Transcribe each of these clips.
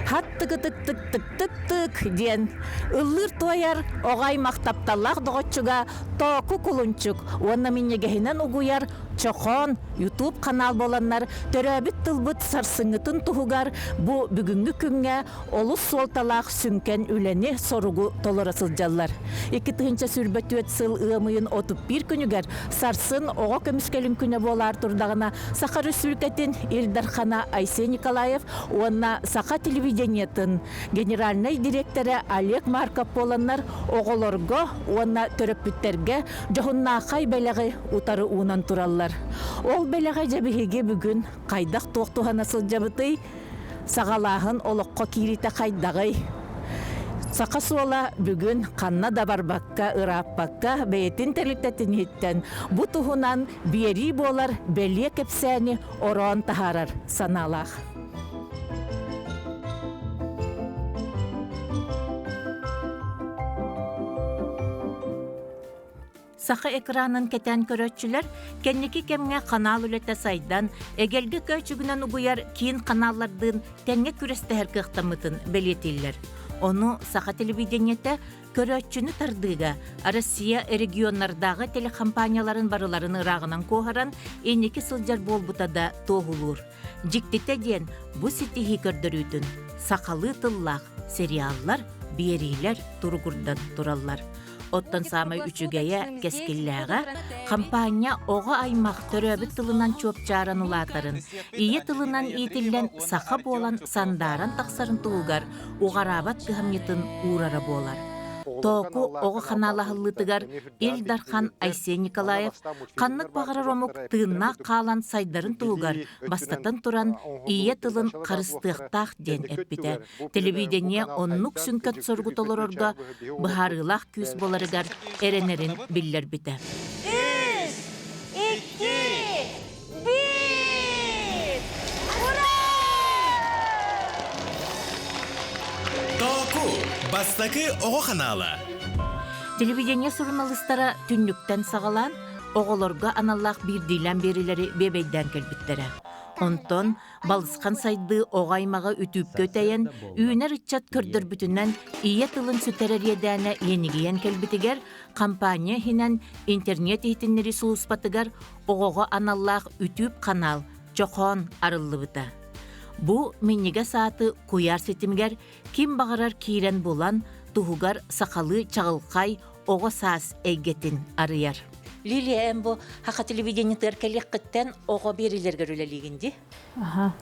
Хат тык-тык-тык-тык-тык диэн ыллыыр-туойар оҕо аймах тапталлаах доҕоччуга Тооку Кулунчук уонна минньигэһинэн угуйар Чохоон Ютуб канал буоланнар төрөөбүт тылбыт сарсыҥҥытын туһугар бу бүгүҥҥү күҥҥэ олус суолталаах сүҥкэн үлэни, соругу толоро сылдьаллар. 2024 сыл ыам ыйын 31 күнүгэр сарсын оҕо көмүскэлин күнэ буолаар турдаҕына Саха Өрөспүүбүлүкэтин Ил Дархана Айсен Николаев уонна Саха телевидениетын генеральнай дириэктэрэ Олег Марков буоланнар оҕолорго уонна төрөппүттэргэ дьоһуннаахай бэлэҕи утары уунан тураллар. Ол бэлэҕи дьэ биһиги бүгүн хайдах-туох туһана сылдьабытый? Саҕалааһын олоххо киириитэ хайдаҕый? Саха суола бүгүн ханна да барбакка, ырааппакка бэйэтин тэрилтэтин иһиттэн бу туһунан биэрии буолар бэлиэ кэпсээни ороон таһаарар санаалаах. Саха экранын кэтээн көрөөччүлэр кэнники кэмҥэ ханаал үлэтэ сайдан, эгэлгэ көөчүгүнэн угуйар киин ханааллардыын тэҥҥэ күрэстэһэр кыахтаммытын бэлиэтииллэр. Ону саха телевидениетэ көрөөччүнү тардыыга Россия регионнардааҕы телекомпанияларын барыларын ырааҕынан куоһаран инники сылдьар буолбута да туоһулуур. Дьиктитэ диэн, бу ситиһии көрдөрүүтүн сахалыы тыллаах сериаллар, биэриилэр туругурдан тураллар. Оттон саамай үчүгэйэ, кэскиллээҕэ, хампаанньа оҕо аймах төрөөбүт тылынан чуопчааран улаатарын, ийэ тылынан иитиллэн саха буолан сандааран тахсарын туһугар уҕараабат кыһамньытын уурара буолар. Тооку оҕо ханаалаһыллыытыгар Ил Дархан Айсен Николаев ханнык баҕарар омук тыыннаах хаалан сайдарын туһугар бастатан туран ийэ тылын харыстыахтаах диэн эппитэ. Телевидение оннук сүҥкэн соругу толорорго быһаарыылаах күүс буоларыгар эрэнэрин биллэрбитэ. Үс, икки, биир! Ура! Тооку бастакы оҕо ханаала. Телевидение суруналыыстара түннүктэн саҕалаан оҕолорго аналлаах биирдиилээн биэриилэри биэбэйдээн кэлбиттэрэ. Онтон балысхан сайдыы оҕо аймаҕы үтүүпкэ үтэйэн, үүнэр ыччат көрдөрбүтүнэн ийэ тылын сүтэрэр иэдээнэ иэнигийэн кэлбитигэр, компания иһинэн интернет иһитиннэрии сулууспатыгар оҕоҕо аналлаах үтүүп ханаал Чохоон арыллыбыта. Бу минньигэс ааты куйаар ситимигэр ким баҕарар киирэн булан, туһугар сахалыы чаҕылхай оҕо саас эйгэтин арыйар. Лилия, эн бу Саха телевидениетыгар кэлиэххиттэн оҕо биэриилэргэр үлэлиигин дии? Аха.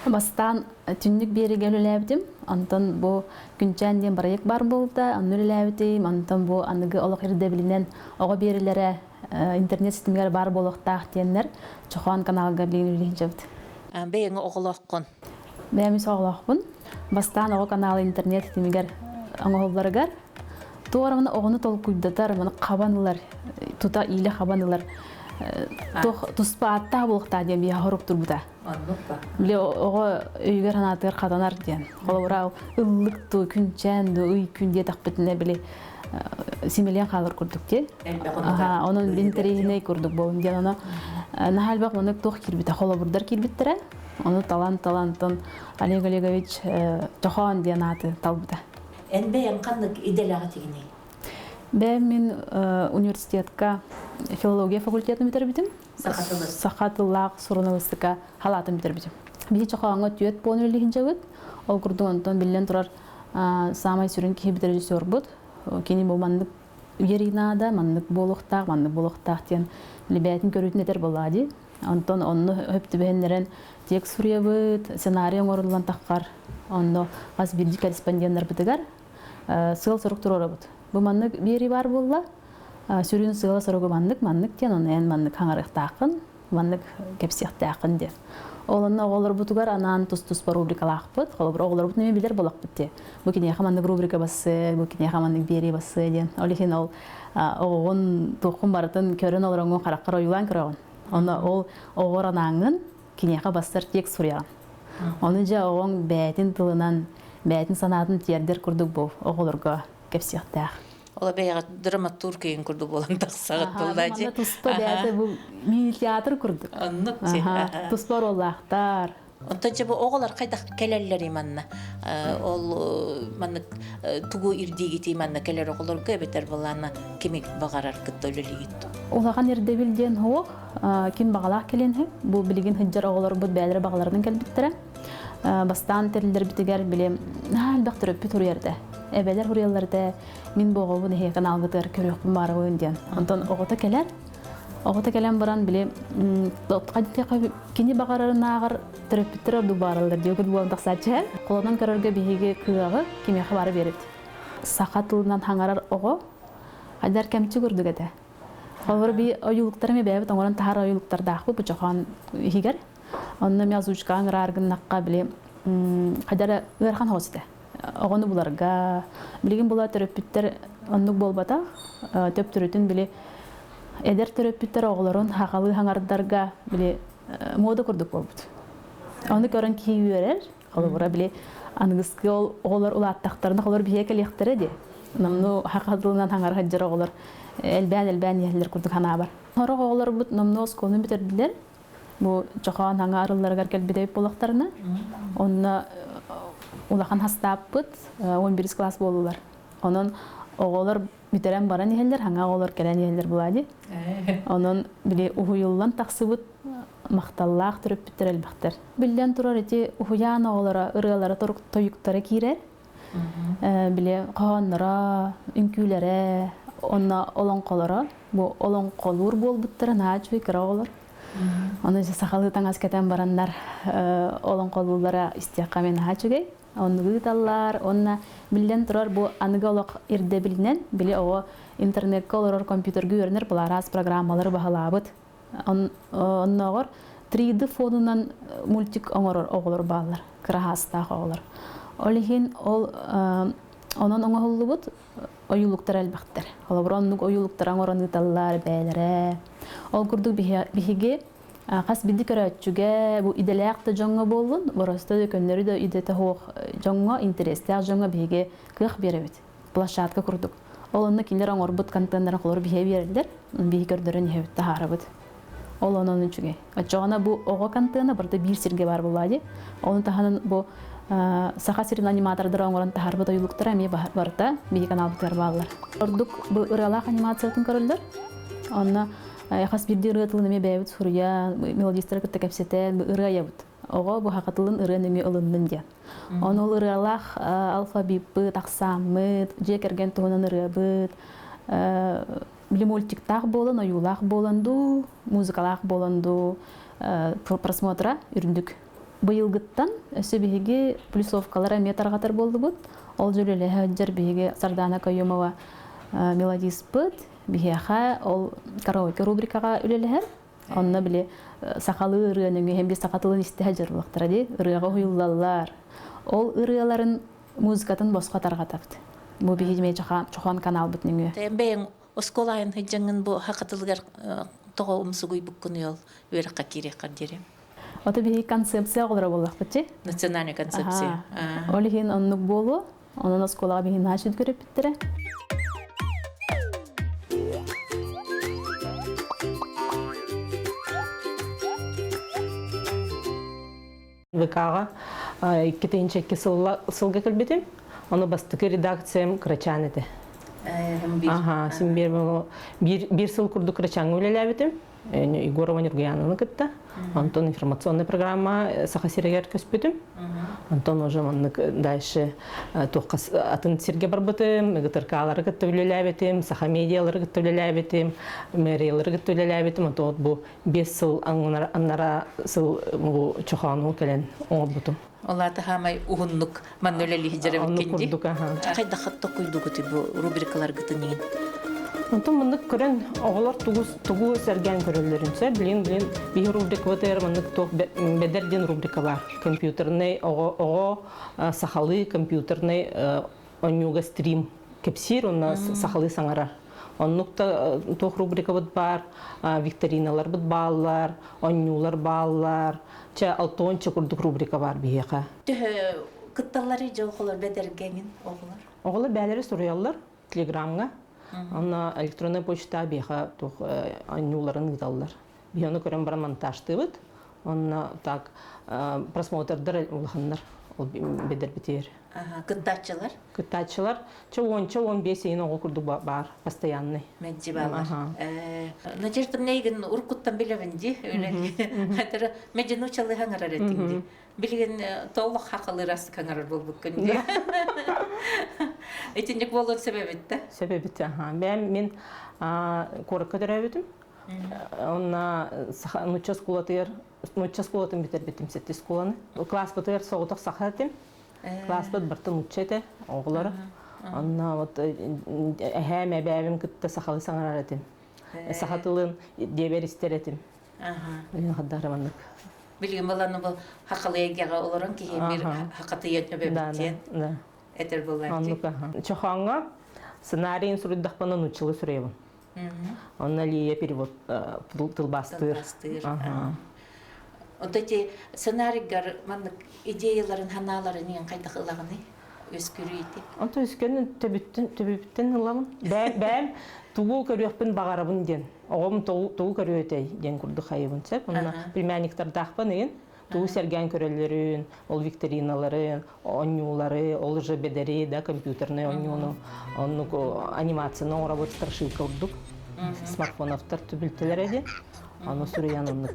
Бастаан түннүк биэригэ үлэлээбитим. Онтон бу Күнчээн диэн бырайыак баар буолбута, онно үлэлээбитим. Онтон бу аныгы олох ирдэбилинэн оҕо биэрилэрэ интернет ситимигэр баар буолуохтаах диэннэр Чохоон каналга билигин үлэлии сылдьабыт. Бэйэҥ оҕолооххун? Бэйэм үс оҕолоохпун. Бастаан оҕо канала интернет ситимигэр оҥоһулларыгар туох эрэ оҕону толкуйдатар, маны хабан ылар, тута иилэ хабан ылар туох туспа ааттаах буолуохтаах диэн биһиэхэ хорук турбута. Били оҕо өйүгэр санаатыгар хатанар диэн. Холобура ыллык дуу, күнчээн дуу, ый күн диэтэхпитинэ били симэлийэн хаалар курдук дии. Онон интэриэһинэй курдук буолун диэн ону наһаа элбэх маннык туох киирбитэ, холобурдар киирбиттэрэ. Ону талан-талантан Олег Олегович Чохоон диэн ааты талбыта. Эн бэйэҥ ханнык идэлээх этигиний? Бэйэм мин университетка филология факультетын бүтэрбитим. Саха тылы. Саха тыллаах суруналыыстыка халаатын бүтэрбитим. Биһи Чохооҥҥо түөрт буон үлэлиһин дьабыт. Ол курдук онтон биллэн турар саамай сүрүн киһибит режиссербут. Кини бу маннык үөрии наада, маннык буолуохтаах, маннык буолуохтаах диэн бэйэтин көрүүтүн этэр буоллаҕа дии. Онтон онно хөп түбэһиннэрэн текст суруйабыт, сценарий оҥоруллан таххар, онно хас биирдии корреспонденнарбытыгар сыал-сорук туруорабыт. Бу маннык биэрии баар буолла, сүрүн сыала-соругу маннык, маннык диэн, ону эн маннык хаҥарыахтааххын, маннык кэпсиэхтээххин диэн. Ол онно оҕолорбутугар анаан тус-туспа рубрикалаахпыт. Холобур, оҕолорбутун эмиэ билэр буолахпыт дии. Бу киниэхэ маннык рубрика бассыа, бу киниэхэ маннык биэрии бассыа диэн. Ол иһин ол оҕоҕун туоххун барытын көрөн олороҥҥун хараххар ойуулаан көрөҕүн. Онно ол оҕор анааҥҥын киниэхэ бастар текст суруйаҕын. Ону дьэ оҕоҥ бэйэтин тылынан, бэйэтин санаатын тиэрдэр курдук бу оҕолорго кэпсиэхтээх. Ола бэйэҕэ драматург киһин курдук буолан тахсаҕыт буолла дии. Манна туспа бэйэтэ бу мини-театр курдук. Оннук Туспа оруоллаахтар. Онтон дьэ бу оҕолор хайдах кэлэллэрий манна? Ол маннык тугу ирдиигитий манна кэлэр оҕолорго эбэтэр былаана кими баҕарар кытта үлэлиигит? Улахан ирдэбил диэн суох. Ким баҕалаах кэлиэн сөп. Бу билигин сылдьар оҕолорбут бэйэлэрэ баҕаларынан кэлбиттэрэ. Бастаан тэриллэрбитигэр били наһаа элбэх төрөппүт суруйар этэ. Эбэлэр суруйаллар этэ, мин бу оҕобун эһиэхэ каналгытыгар көрүөхпүн баарабын диэн. Онтон оҕото кэлэр, оҕото кэлэн баран били кини баҕарарынааҕар төрөппүттэр ордук баараллар диэкут буолан тахсааччы. Холонон көрөргө биһиги кыаҕы кимиэхэ бары биэрэбит. Саха тылынан хаҥарар оҕо хайдар кэмчи курдук этэ. Холобур би ойуулуктары ми бэйэбит оҥорон таһаар ойуулуктардаахпыт бу чохоон иһигэр. Онно ми озвучкаҕа ыҥыраар гыннахха били хайдара ыарахан соҕус этэ. Оҕону буларга билигин була төрөппүттэр оннук буолбатах. Төптөрүтүн били эдэр төрөппүттэр оҕолорун хахалыы хаҥардарга били муода курдук буолбут. Ону көрөн киһи үөрэр. Холобура били аныгыскы ол оҕолор улааттахтарына холор биһиэ кэлиэхтэрэ дии. Номну хаха тылынан хаҥара сылдьар оҕолор элбээн-элбээн иһэллэр курдук санаабар. Сорох оҕолорбут номнуо оскуоланы бүтэрдилэр. Бу чохоон хаҥа арылларыгар кэлбит эбит буоллахтарына, онно улахан хастааппыт 11 класс буоллулар. Онон оҕолор бүтэрэн баран иһэллэр, хаҥа оҕолор кэлэн иһэллэр буолаа дии. Онон били уһуйуллан тахсыбыт махталлаах төрөппүттэр элбэхтэр. Биллэн турар ити уһуйаан оҕолоро ырыалара тойуктара киирэр. Били хоһоонноро, үҥкүүлэрэ, онно олоҥхолоро. Бу олоҥхолуур буолбуттара наһаа үчүгэй кыра оҕолор. Ону сахалыы таҥас кэтэн бараннар олоҥхолууллара истиэххэ эмиэ наһаа үчүгэй. Оннугу ыыталлар. Уонна биллэн турар бу аныгы олох ирдэбилинэн били оҕо интернеккэ олорор компьютерга үөрэнэр был араас программалары баһылаабыт. Оннооҕор 3D фонунан мультик оҥорор оҕолор бааллар, кыра саастаах оҕолор. Ол иһин ол онон оҥоһуллубут ойуулуктар элбэхтэр. Холобура оннук ойуулуктары оҥорон ыыталлар бэйэлэрэ. Ол курдук биһиги хас биирдии көрөөччүгэ бу идэлээх да дьоҥҥо буоллун, боростуой да көннөрү да идэтэ суох дьоҥҥо, интэриэстээх дьоҥҥо биһиги кыах биэрэбит. Площадка курдук. Ол онно кинилэр оҥорбут контеннарын холобур биһиэ биэрэллэр, биһи көрдөрөн иһэбит, таһаарабыт. Ол онон үчүгэй. Оччоҕуна бу оҕо контена барыта биир сиргэ баар буоллаа дии. Ону таһынан бу Саха сирин аниматордара оҥорон таһаарбыт ойуулуктара эмиэ барыта биһи каналбытыгар бааллар. Ордук бу ырыалаах анимациятын көрөллөр. Онно хас биирдии ырыа тылын эмиэ бэйэбит суруйан, мелодистары кытта кэпсэтэн бу ырыа айабыт. Оҕо бу саха тылын ырыа нөҥүө ылыннын диэн. Ону ол ырыалаах алфавиппыт, ахсааммыт, дьиэ кэргэн туһунан ырыабыт, били мультиктаах буолан, ойуулаах буолан дуу, музыкалаах буолан дуу просмотра үрдүк. Быйылгыттан өссө биһиги плюсовкалары эмиэ тарҕатар буоллубут. Ол дьүрүлэһэ сылдьар биһиги Сардана Каюмова мелодиспыт биһиэхэ ол караоке рубрикаҕа үлэлэһэр. Онно били сахалыы ырыа нөҥүө иһэн биир саха тылын истэ сылдьар буоллахтара дии. Ырыаҕа уһуйуллаллар. Ол ырыаларын музыкатын босхо тарҕатабыт. Бу биһиги эмиэ Чохон каналбыт нөҥүө. Бэйэҥ оскуола айан сылдьаҥҥын бу саха тылыгар тоҕо умсугуйбуккун ол үөрэххэ киириэххэр диэри? Ото биһиги концепция оҕолоро буоллахпыт чи. Национальная концепция. Ол иһин оннук буолуо. Онон оскуолаҕа биһиги наһаа сүдгүрүппүттэрэ. ВК-ҕа 2002 сылга кэлбитим. Ону бастакы редакциям Кырачаан этэ. Аха, син биир биир сыл курдук Кырачааҥҥа үлэлээбитим. Егорова Нюргуяновны кытта. Онтон информационная программа Саха сиригэр көспүтүм. Онтон уже маннык дальше туохха атын сиргэ барбытым, ГТРК-лары кытта үлэлээбитим, Саха медиалары кытта үлэлээбитим, мэриялары кытта үлэлээбитим. Онтон бу 5 сыл аннара сыл бу чохоону кэлэн оҥорбутум. Ол аата хаамай уһуннук манна үлэлии дьарабыккин дии. Хайдах токуйдугутуй бу рубрикаларгытын иҥин? Онтон маннык көрөн оҕолор тугу тугу сэргээн көрөллөрүн сөп. Билин билин биһи рубрикабытыгар маннык туох бэдэр диэн рубрика бар. Компьютерный оҕо оҕо сахалыы компьютерный онньууга стрим кэпсиир уонна сахалыы саҥарар. Оннук да туох рубрикабыт баар, викториналарбыт бааллар, онньуулар бааллар. Чэ, алтонча курдук рубрика бар биһиэхэ. Төһө кытталларый дьэ оҕолор бэдэргэҥин оҕолор? Оҕолор бээлэри суруйаллар телеграмҥа. Онно электронная почта биһиэхэ туох онньууларын ыыталлар. Биһи ону көрөн баран монтажтыыбыт. Онно так просмотрдар улаханнар ол бедербитиэр. Кыттааччылар? Кыттааччылар ча уонча 15 иин оҕо курдук баар постоянный. Мэлдьи баалар. Надежда мнейгин уркуттан билэбин ди үлэли. Хатара медину чалыһаҥарар этиҥ ди. Билигин толлох хақылыр астыкаҥарар буолбуккун ди. Итинник буолуон сөбөбүт да? Сөбөбүт, аха. Бэм мин куоракка төрөөбүтүм. Онна нучча школатыгар нучча школатын бүтэрбитим сэттис школаны. Класспытыгар соҕотох саха этим. Класспыт барыта нучча этэ, оҕолоро. Онно вот эһээм, эбээбим кытта сахалыы саҥарар этим. Саха тылын диэбэр истэр этим. Билигин хаддара маннык. Билигин баланы бу хахалыйгага олорон киһи бир хакатыйан өбөбүттиэн этер буллааччы. Чохооҥҥо сценарийын суруйдахпына нуччалыы суруйабын. Онно Лия перевод тылбаастыыр. Онто ити сценарийгар маннык идеяларын, ханааларын иэн хайдах ылаҕыный? Үскүрүү ити. Онто үскүрүн төбүттэн төбүбүттэн ылабын. Бэйэм тугу көрүөхпүн баҕарабын диэн. Оҕом тугу көрүөтэй диэн курдук хайыбын сөп. Онно племянниктардаахпын ыйын. Тугу сэргээн көрөллөрүн, ол викториналары, оонньуулары, ол уже бэдэри, да, компьютернай оонньууну, оннук анимацияны оҥоробут страшилка курдук. Смартфоновтар түбүлтэлэрэ диэн. Ону суруйан оннук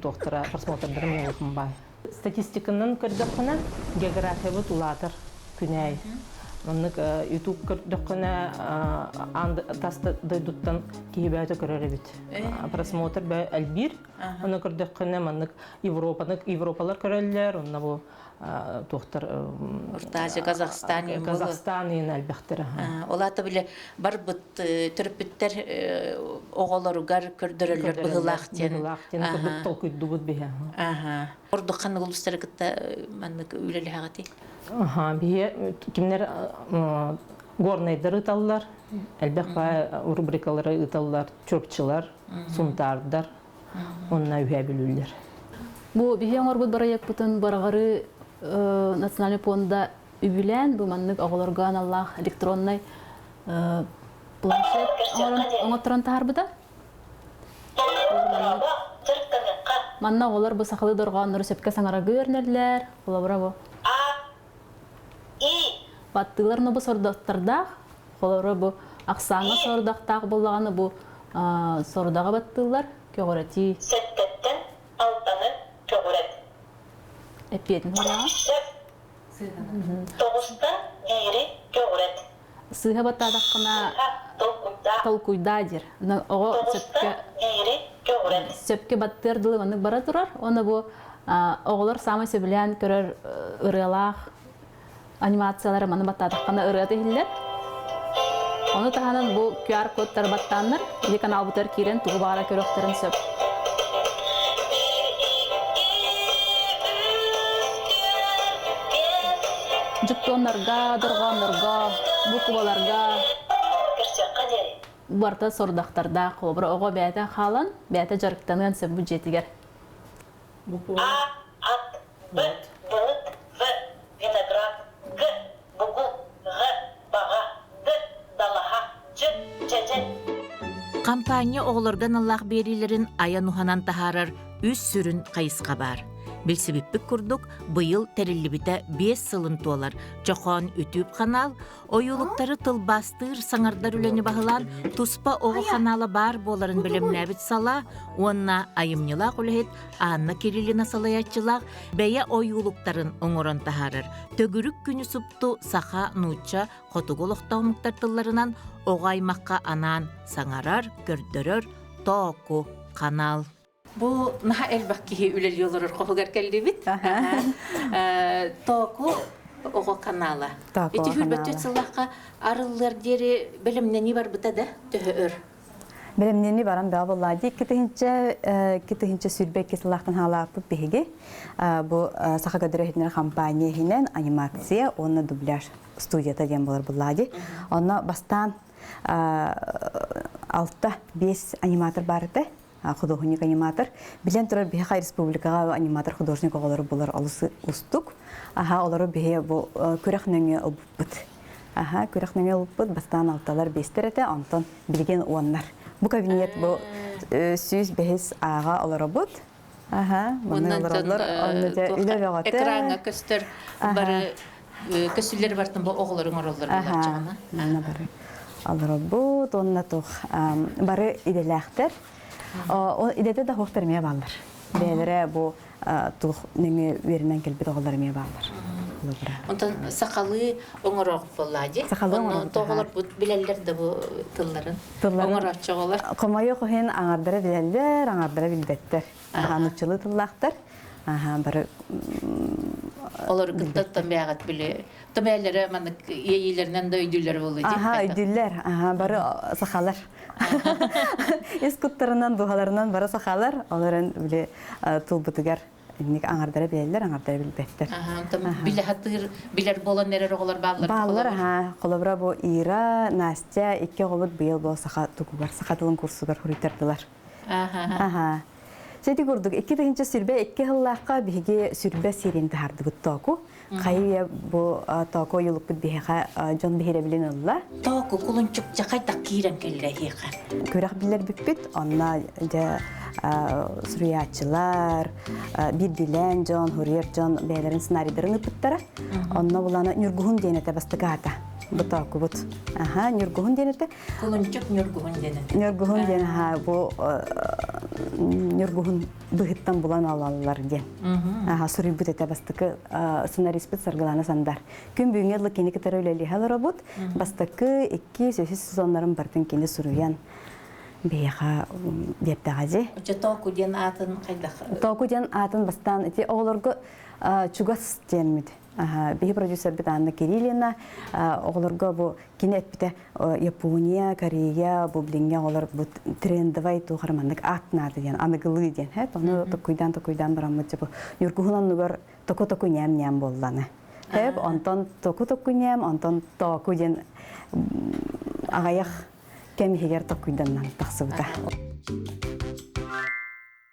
туохтара просмотрдарын оҥорбутум баай. Статистиканан көрдөххүнэ, географиябыт улаатар күнээй. Оннук YouTube көрдөххүнэ, аан тас дойдуттан киһи бөөтө көрөр эбит. Просмотр элбиир. Ону көрдөххүнэ маннык Европаны Европалар көрөллөр, онно бу туохтар Орто Азия, Казахстан Казахстан иин элбэхтэр. Ол аата биле барбыт төрөппүттэр оҕолоругар көрдөрөллөр быһыылаах диэн. Быһыылаах диэн курдук толкуйдубут биһи. Аха. Ордук ханнык улуустары кытта маннык үлэлэһэҕитий? Аха, биһи кимнэр горнайдар ыыталлар, элбэх рубрикалары ыыталлар, чурапчылар, сунтаардар, Онно үһэ бүлүүлэр. Бу биһи оҥорбут бырайыакпытын Бараҕары национальный пуонда үбүлээн бу маннык оҕолорго аналлаах электроннай планшет оҥотторон таһаарбыта. Манна оҕолор бу сахалыы дорҕооннору сөпкө саҥарарга үөрэнэллэр. Холобура бу Баттыылар но бу сордохтордаах, холобура бу ахсааҥҥа сорудахтаах буоллаҕына бу сорудаҕы баттыыллар, көҕүрэтии. Сэттэттэн алтаны көҕүрэт. Эппиэтин хураҕа. Сөп. Тоҕустан биири көҕүрэт. Сыыһа баттаатаххына толкуйдаа. Толкуйдаа диир. Оҕо сөпкө биири көҕүрэт. Сөпкө баттыар дылы маннык бара турар. Уонна бу оҕолор саамай сөбүлээн көрөр ырыалаах анимациялары маны баттаатаххына ырыата иһиллэр. Ону таһынан бу QR-кодтары баттааннар ити каналбытыгар киирэн тугу баҕара көрүөхтэрин сөп. Дьуптуоннарга, дорҕооннорго, букваларга барыта сорудахтардаах. Холобура, оҕо бэйэтэ хаалан, бэйэтэ дьарыктаныан сөп бу дьиэтигэр. А, ат, Б, былыт, В, виноград, Г, бугул, Ҕ, баҕа, Д, далаһа, Дж, дьэдьэн. Хампаанньа оҕолорго аналлаах биэриилэрин айан уһанан таһаарар үс сүрүн хайысха баар. Билсибиппит курдук, быйыл тэриллибитэ 5 сылын туолар Чохоон үтүүп ханаал ойуулуктары тылбаастыыр саҥардар үлэни баһылаан туспа оҕо ханаала баар буоларын бэлэмнээбит салаа уонна айымньылаах үлэһит Анна Кириллина салайааччылаах бэйэ ойуулуктарын оҥорон таһаарар төгүрүк күнү супту саха, нуучча, хотугу олохтоох тылларынан оҕо аймахха анаан саҥарар, көрдөрөр Тооку канал. Бу наһаа элбэх киһи үлэлии олорор хоһугар кэллибит. Тооку оҕо канала. Ити хүрбөттүт сыллахха арыллар диэри бэлэмнэнии барбыта да төһө өр? Бэлэмнэнии баран бөҕө буолла. 2022 сыллаахтан хаалааппыт биһиги. Бу Саха көдөрө иһитинэр компания иһинэн анимация уонна дубляж студията диэн буолар булла ди. Онно бастаан 6-5 аниматор бар этэ. Художник-аниматор. Билэн турар биһиэхэ республикаҕа аниматор-художник оҕолору булар олус устук. Аха, олору биһи бу күрэх нөҥүө ылбыппыт. Аха, күрэх нөҥүө ылбыппыт. Бастаан алталар биэстэр этэ, онтон билигин уоннар. Бу кабинет бу 105 ааҕа олоробут. Аха, манна олороллор. Онно дьэ үлэ бөҕөтө. Экраҥҥа көстөр бары көстүүлэр бартын бу оҕолорун оҥороллор буолааччыҕына. Манна бары олоробут уонна туох бары идэлээхтэр. Ол идэтэ да суохтар эмиэ бааллар. Бэйэлэрэ бу туох нөҥүө үөрэнэн кэлбит оҕолор эмиэ бааллар. Онтон сахалыы оҥорор буоллаа дии. Сахалыы оҥорор. Оҕолорбут билэллэр да бу тылларын. Оҥорооччу оҕолор. Хомойуох иһин аҥардара билэллэр, аҥардара билбэттэр. Нууччалыы тыллаахтар. Бары Олору кытта томбээҕит били томээлэрэ маннык иэйиилэринэн да өйдүүллэр буолуо дии. Аха, өйдүүллэр. Аха, бары сахалар. Ис куттарынан, дууһаларынан бары сахалар. Олорон били тылбытыгар инник аҥардара билэллэр, аҥардара билбэттэр. Билэ хатыыр, билэр буолан эрэр оҕолор бааллар. Бааллар, аха. Холобура бу Ира, Настя икки оҕобут быйыл бу саха тугугар, саха тылын курсугар хуруйтардылар. Аха. Сити курдук 2022 сыллаахха биһиги сүрбэ сиэрин таһаардыбыт тооку. Хайы бу тооку ойулукпут биһиэхэ дьон биһирэбилин ылла. Тооку кулунчукча хайдах киирэн кэллэ эһиэхэ? Күрэх биллэрбиппит, онно дьэ суруйааччылар, биирдиилээн дьон, хуруйар дьон бэйэлэрин сценарийдарын ыппыттара. Онно булана Ньургуһун диэн этэ бастакы аата. Бу тоокубут. Аха, Ньургуһун диэн этэ. Кулунчук Ньургуһун диэн этэ. Ньургуһун диэн аха бу Ньургуһун быһыттан булан алаллар диэн. Аха суруйбут этэ бастакы сценариспыт Саргылана Сандар. Күн бүгүҥҥэ дылы кини кытары үлэлиһэ олоробут. Бастакы икки үһүс сезоннарын бартын кини суруйан биһиэхэ биэрдэҕэ дии. Оччо Тооку диэн аатын хайдах? Тооку диэн аатын бастаан ити оҕолорго чугас диэммит. Биһи продюсербит Анна Кириллина оҕолорго бу кини эппитэ Япония, Корея бу билиҥҥи оҕолор бу трендовай туох эрэ маннык аат наада диэн аныгылыы диэн хэт ону токуйдаан токуйдаан бараммыт бу Ньургуһун оннугар току току ньээм ньээм буолланы. Хэп онтон току току ньээм онтон тооку диэн аҕыйах кэм иһигэр токуйданан тахсыбыта.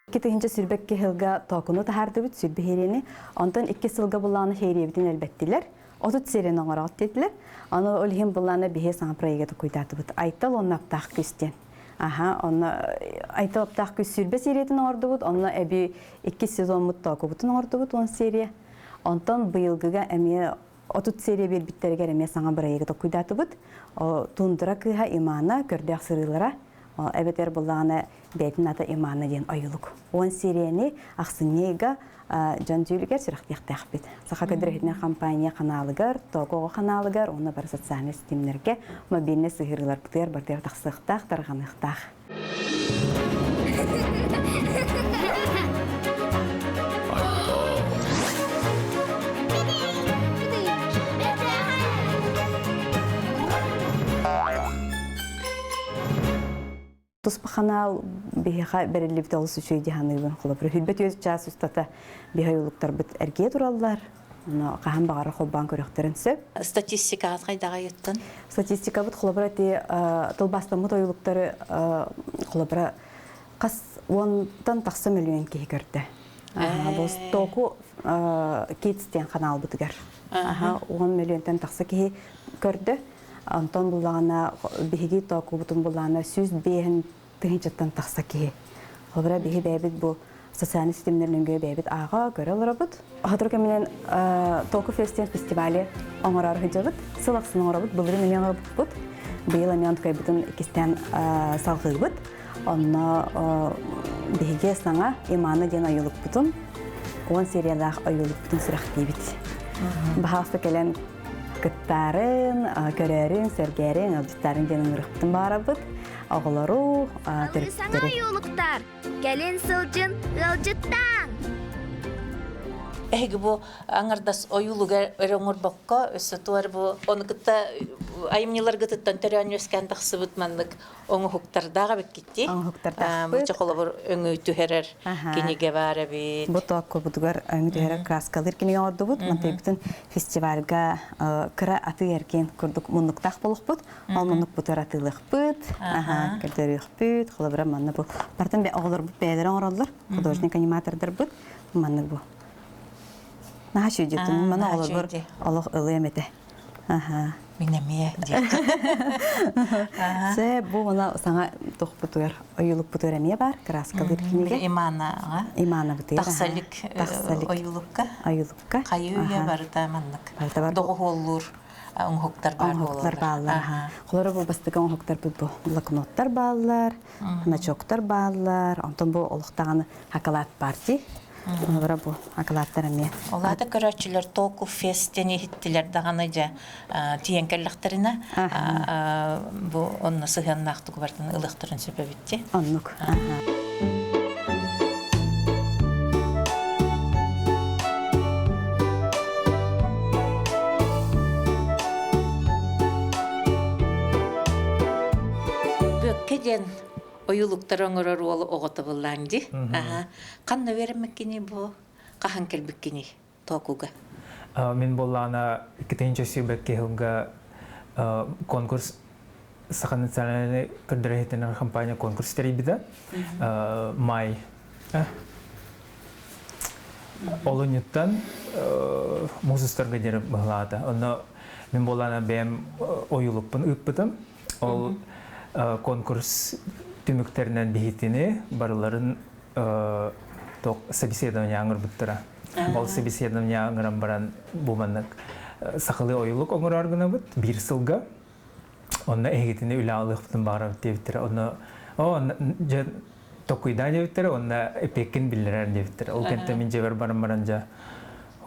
2022 сылга тоокуну таһаардыбыт сүрбэ хиэриэни. Онтон икки сылга буллааны хиэриэбитин элбэттилэр. 30 серияны оҥороот диэтилэр. Аны ол иһин буллааны биһи саҥа проекты токуйдаатыбыт. Айтал уонна аптаах күс диэн. Аха, онно Айтал аптаах күс сүрбэ сериятын оҥордубут, онно эби иккис сезоммут тоокубутун оҥордубут 10 серия. Онтон быйылгыга эмиэ 30 серия биэрбиттэригэр эмиэ саҥа бырайыагы токуйдаатыбыт. Тундра кыыһа Имана көрдөөх сырыылара эбэтэр буллаҕына бэйэтин ата Имана диэн ойулук. 10 серияни ахсынньы ыйга дьон дьүүлүгэр сүрэхтиэхтээхпит. Саха көдөрөһүтүнэн компания ханаалыгар, Токо ханаалыгар уонна бары социальнай ситимнэргэ мобильнай сыһыарыыларбытыгар барытыгар тахсыахтаах, тарҕаныахтаах. Туспа ханаал биһиэхэ бэриллибит олус үчүгэй дии саныыбын. Холобура, хүрбэт үөс чаас устата биһи ойуулуктарбыт эргийэ тураллар. Ону хаһан баҕарар холбоон көрүөхтэрин сөп. Статистикаҕыт хайдаҕайыттан? Статистикабыт холобура ити тылбаастаммыт ойуулуктары холобура хас уонтан тахса мөлүйүөн киһи көрдө. Бу Стоку Kids диэн ханаалбытыгар. 10 мөлүйүөнтэн тахса киһи көрдө. Онтон буллаҕына биһиги тоокубутун буллаҕына 105 тыһыынчаттан тахса киһи. Холобура биһи бэйэбит бу социальнай ситимнэр нөҥүө бэйэбит ааҕа көрө олоробут. Сотору кэминэн Току Фест фестивали оҥорор сылдьабыт. Сыл ахсын оҥоробут, былырыын эмиэ оҥорбуппут. Быйыл эмиэ онтукайбытын иккистээн салҕыыбыт. Онно биһиги саҥа Имана диэн ойуулукпутун, 10 сериялаах ойуулукпутун сүрэхтиибит. Баһаалыста кэлэн кыттаарын, көрөөрүн, сэргээрин, ыалдьыттаарын диэн ыҥырыахпытын баҕарабыт. Оҕолору, Саҥа ойуулуктар, кэлин сылдьын, ыалдьыттааҥ! Эһиги бу аҥардас ойуулуга эрэ оҥорбокко, өссө туор бу ону кытта айымньыларгытыттан төрөөн үөскээн тахсыбыт маннык оҥоһуктардаах эбиккит Оҥоһуктардаахпыт. Бу холобур өҥү түһэрэр кинигэ баар эбит. Бу тооккобутугар өҥү түһэрэр краскалыыр кинигэ оҥордубут. Мантайбытын фестивальга кыра атыы-эргиэн курдук муннуктаах болохпут. Ол муннукпутугар атыылыахпыт, көрдөрүөхпүт. Холобура манна бу бартын оҕолорбут бэйэлэрэ оҥороллор, художник-аниматордарбыт. Маннык бу. Наһаа үчүгэй дьиттим. Маны оҕолорбор олох ылыам этэ. Аха. Мин эмиэ диэххэ. Сэ бу мана саҥа тохпутугар ойуулукпутугар эмиэ бар краскалыыр кинигэ. Иманаҕа. Иманабытыгар. Тахсалик Тахсалик. ойуулукка. Ойуулукка. Хайыы үйэ барыта маннык. Барыта бар. Доҕуһуоллуур оҥоһуктар баар Оҥоһуктар бааллар. Холоро бу бастакы оҥоһуктарбыт бу блокноттар бааллар, значоктар бааллар, онтон бу олохтоҕуна акылаат партий. Олора бу акылааттар эмиэ. Олаата көрөөччүлэр Току Фест диэн иһиттилэр даҕаны дьэ тиийэн кэллэхтэринэ бу онно сыһыаннаахтык барытын ылыахтарын сөп эбит Оннук. Бүөккэ диэн ойуулуктары оҥорор уол оҕото буллаан дии. Ханна үөрэммиккиний бу? Хаһан кэлбиккиний Токуга? Мин буоллаҕына 2022 сылга конкурс Саха национальнай көрдөрөр компания конкурс тэрийбитэ. Май олунньуттан муус устарга диэри быһылаата. Онно мин буоллаҕына бэйэм ойуулукпун ыыппытым. Ол конкурс түмүктэринэн биһитини барыларын собеседование оҥорбуттара. Ол собеседование оҥорон баран бу маннык сахалыы ойуулук оҥороор гынабыт биир сылга. Онно эһигитини үлэ алыахпытын баҕарабыт диэбиттэрэ. Онно оо дьэ токуйдаа диэбиттэрэ, онно эпиэккин биллэрэр диэбиттэрэ. Ол кэнтэ мин дьиэбэр баран баран дьэ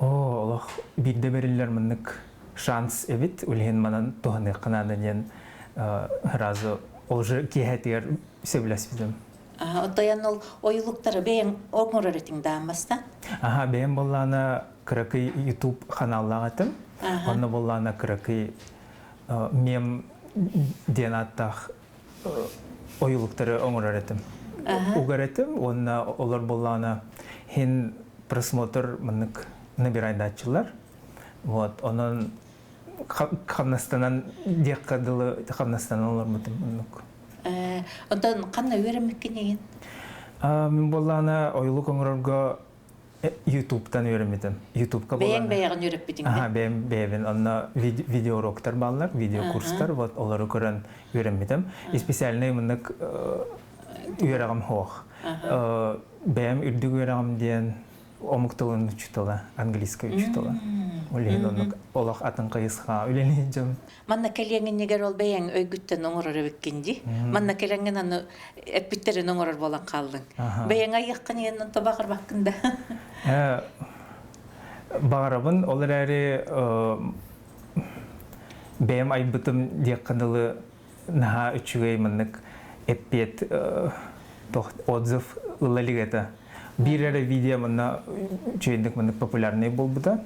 оо олох биирдэ бэриллэр маннык шанс эбит, үлэһин манан туһаныахха наада диэн сразу ол же киэһэтигэр сөбүлэспитим. Оттон ол ойулуктары бэйэҥ оҥорор этиҥ дааммастан? Аха, бэйэм буоллаана кыракый YouTube ханааллаах этим. Онно буоллаана кыракый мем диэн ааттаах ойулуктары оҥорор этим. Угар этим, уонна олор буоллаана хин просмотр маннык набирайдааччылар. Вот, онон хамнастанан диэххэ дылы хамнастанан олорбутум оннук. Онтон ханна үөрэммиккин Мин буоллаана ойулук оҥорорго Ютубтан үөрэммитим. Ютубка Бэйэҥ бэйэҕин үөрэппитиҥ Аха, бэйэм бэйэбин. Онно видеоуроктар бааллар, видеокурстар, вот олору көрөн үөрэммитим. И специальный мыннык үөрэҕим суох. Бэйэм үрдүк үөрэҕим диэн омук тылын учуутала, английскай учуутала. Ол иһин оннук олох атын хайысха үлэлиир дьон. Манна кэлиэҥиннигэр ол бэйэҥ өйгүттэн оҥорор эбиккин дии. Манна кэлэҥҥин аны эппиттэрин оҥорор буолан хааллыҥ. Бэйэҥ айыаххын иһин онто баҕарбаккын да. Баҕарабын, ол эрээри бэйэм айбытым диэххэ дылы наһаа үчүгэй маннык эппиэт отзыв ыла илик этэ. Биир эрэ видео манна үчүгэйдик маннык популярный буолбута.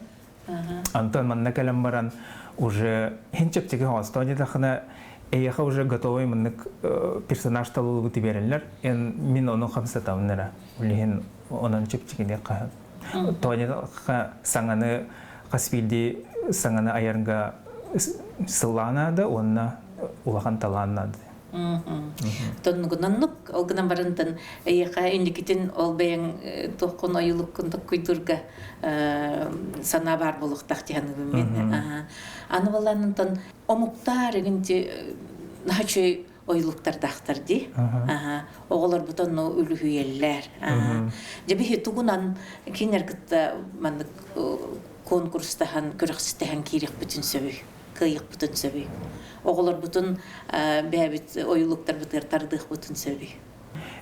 Антон манна кэлэн баран уже хин чэпчэки оҥостоо диэтэххинэ эйиэхэ уже готовый маннык персонаж талылыбыты биэрэллэр. Эн мин ону хамсатабын эрэ. Билигин онон чэпчэкини хаһан. Тоня саҥаны хас биирдии саҥаны айарга сыллаан уонна улахан талаан наада. Тоннугунаннук ол гынан барантан эйиэхэ инникитин ол бэйэҥ туоххун ойулуккун токкуйдурга санаа баар буолуохтаах дии мен. Аны баланнантан омуктаар эгинти наһаа ойулуктардаахтар дии. Оҕолорбут онно үлүһүйэллэр. Дьэ биһи тугунан кинилэр кытта маннык конкурстаһан, күрэхстэһэн киириэхпитин сөбүй, кыайыахпытын сөбүй. Оҕолорбутун бэйэбит ойулуктарбытыгар тардыахпытын сөбүй.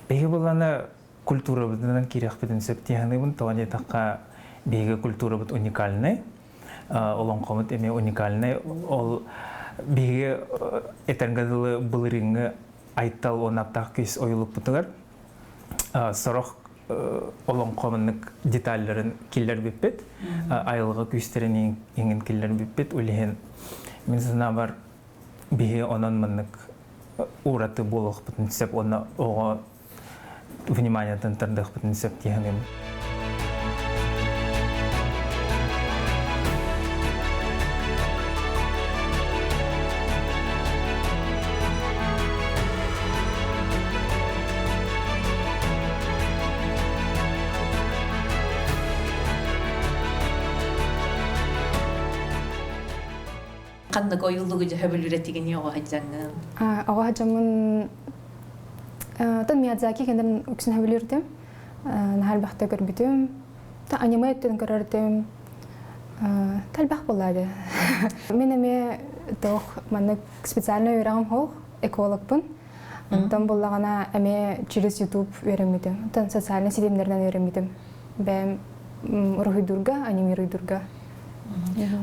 Биһиги булланы культурабытынан киириэхпитин сөп дии саныыбын. Тоҕо диэтэххэ, биһиги культурабыт уникальнай. Олоҥхобут эмиэ уникальнай. Ол биһиги этэргэ дылы былырыыҥҥы Айтал уонна Аптаах күүс ойулукпутугар сорох олоҥхо маннык деталларын киллэрбиппит, айылҕа күүстэрин иҥин киллэрбиппит. Ол иһин мин санаабар биһи онон маннык ураты буолуохпутун сөп уонна оҕо вниманиетын тардыахпытын сөп дии саныыбын. Ханнык ойуулугу дьөһөбүлүрэ тигини оҕо сылдьаҥҥын? Оҕо сылдьаммын тон Миядзаки кэннин үксүн сөбүлүүрдүм. Наһаа элбэхтэ көрбүтүм. Та аниме өттүн көрөрдүм. Элбэх буолла Мин эмиэ туох маннык специальный үөрэҕим суох, экологпын. Онтон буллаҕына эмиэ через YouTube үөрэммитим. Онтон социальнай ситимнэринэн үөрэммитим. Бэйэм уруһуйдуурга, анимируйдуурга.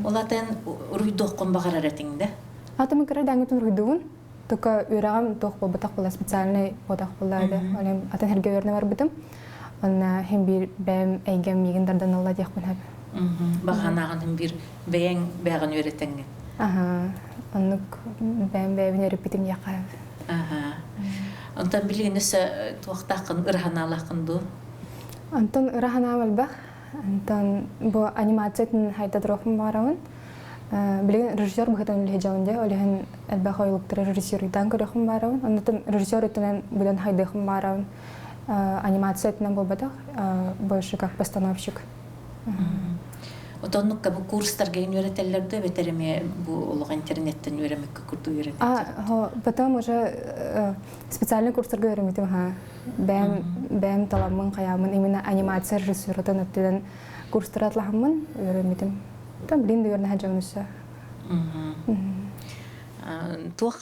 Ол атын уруһуйдуоххун баҕарар этиҥ да? Атымы кыра дааҥҥытын уруһуйдуубун. Только үөрэҕим туох буолбатах буолла, специальный буолбатах буолла да. Ол атын сиргэ үөрэнэ барбытым. Онно хин биир бэйэм эйгэм миигин тардан ылла диэхпин сөп. Баҕанаҕын хин биир бэйэҥ бэйэҕин үөрэтэҥҥин. Аха, оннук бэйэм бэйэбин үөрэппитим диэххэ. Аха. Онтон билигин өссө туохтааххын ыраһанаалааххын дуу? Онтон ыраһанаам элбэх. Онтон бу анимациятын хайда туруохпун баҕарабын. Билигин режиссер быһыытынан үлэһэ дьэ, ол иһин элбэх ойулуктары режиссеруйдаан көрүөхпүн баҕарабын. Оннуттан режиссер өттүнэн быдан хайдыахпын баҕарабын. Анимация өттүнэн буолбатах, больше как постановщик. Отоннукка бу курстарга үөрэтэллэр да эбэтэр эмиэ бу олох интернеттен үөрэммиккэ курдук үөрэнэр. Потом уже специальный курстарга үөрэммитим ха. Бэйэм бэйэм таламмын хайааммын именно анимация режиссератын өттүнэн курстары атлаһаммын үөрэммитим. Там блин да үөрэнэ дьон өссө. Туох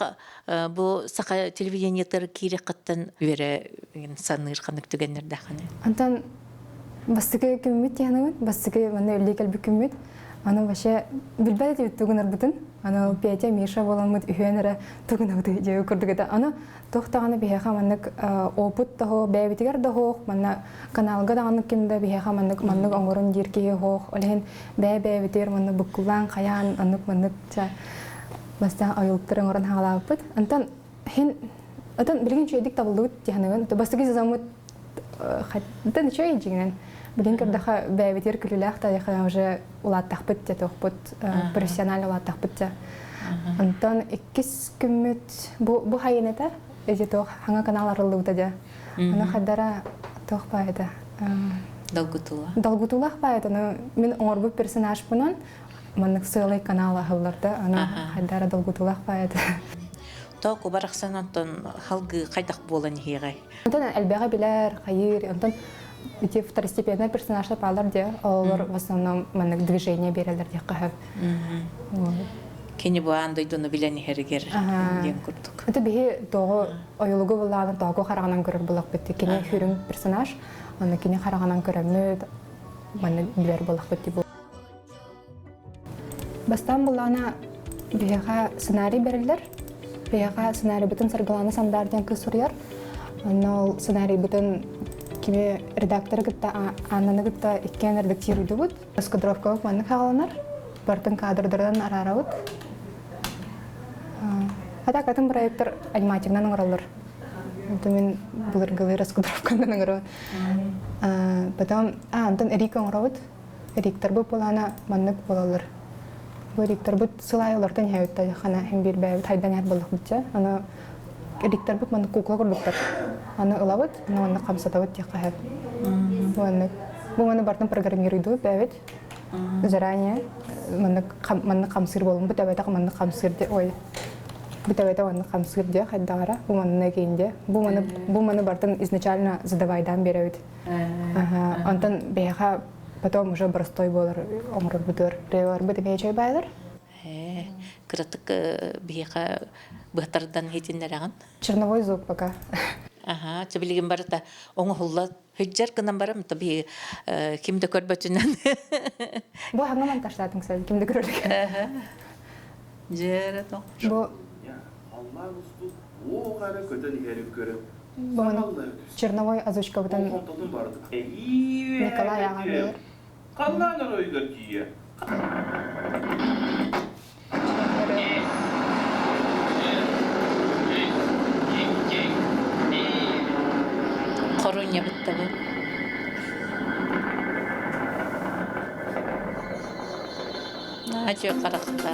бу саха телевидениетер киирэххиттэн үөрэ саныыр ханнык түгэннэрдээххиний? Антон бастакы күммүт диэхинэбин, бастакы манна үлэлии кэлбит күммүт. Аны вообще билбэт этибит тугунарбытын. Аны Петя, Миша буоламмыт үһүөн эрэ тугунабыт дьиэ курдук этэ. Аны туох даҕаны биһиэхэ маннык опыт да бэйэбитигэр да суох, манна каналга даҕаны ким да биһиэхэ маннык маннык оҥорун диир киһи суох. Ол иһин бэйэ-бэйэбитигэр маннык буккулаан, хайаан, оннук маннык бастаан ойулуктары оҥорон хаалаабыппыт. Онтон хин отон билигин үчүгэйдик табыллыбыт диэхинэбин. Бастакы сезоммут Хаттан үчүгэй дьиҥинэн. Билин көрдөхө бэйэбитигэр күлүүлээх да уже улааттахпыт дьэ туохпут профессионально улааттахпыт дьэ. Онтон иккис күммүт бу бу хайын этэ эти туох хаҥа канал арыллыбыта дьэ. Аны хадара туох баайда Долгутуулаах. Долгутуулаах баайда. Аны мин оҥорбут персонажпынан маннык сыалай канал аһылларда. Аны хайдара долгутуулаах баайда. Току барахсан онтон халгыы хайдах буолан иһиэҕэй? Онтон элбэҕи билэр, хайыыр, онтон ити второстепенный персонажтар баалар дии, олор в основном маннык движение биэрэллэр диэххэ сөп. Кини бу аан дойдуну билэн иһэригэр диэн курдук. Это биһи тоҕо ойулугу буллаҕына тоҕо хараҕынан көрөр булахпыт. Кини хүрүҥ персонаж, онно кини хараҕынан көрөммүт, маннык билэр булахпыт дии. Бастаан буллаҕына биһиэхэ сценарий бэриллэр. Биһиэхэ сценарийбытын Саргылаана Сандаар диэн кыыс суруйар. Онно ол сценарийбытын кими редакторы кытта Аннаны кытта иккиэн редактируйдубут. Раскадровкабыт маннык хааланар. Бартын кадрдарынан араарабыт. А так атын проектор анимативынан оҥороллор. Это мин былыргылыы раскадровканан оҥоробун. Потом, антон Рика оҥоробут. Рикторбыт былаана маннык буолаллар. Бу рикторбыт сыл аайы олортон иһэбит хана иһин биир бэйэбит хайдан иһэр буоллахпытча. Аны рикторбыт маннык кукла курдуктар. Аны ылабыт, аны маннык хамсатабыт диэххэ сөп. Бу маннык бу маны бартын программируйдубут бэйэбит. Заранее маннык маннык хамсыыр буолун бу тэбэтэх маннык хамсыыр де ой бу тэбэтэ маннык хамсыыр диэ хайдаҕара бу манна киин диэ бу маны бу маны бартын изначально задавайдаан биэрэбит. Онтон биһиэхэ потом уже простой буолар оҥорорбутугар револарбыт эмиэ үчүгэй баайлар. Кыратык биһиэхэ быһатардан иһитиннэрэҕин. Черновой звук пока. Аха, чэ билигин барыта оҥоһулла сылдьар гынан барам, то биһи ким да көрбөтүнэн. Бу хаҥа монтажтаатыҥ сен, ким да көрөр. Дьэрэ тоқ. Бу Халлаан устун уох эрэ көтөн иһэрин көрөн Черновой озвучкабытын Николай аҕам Халлаан оройугар тиийэ. Хорунья быттабы. Наачы харахта.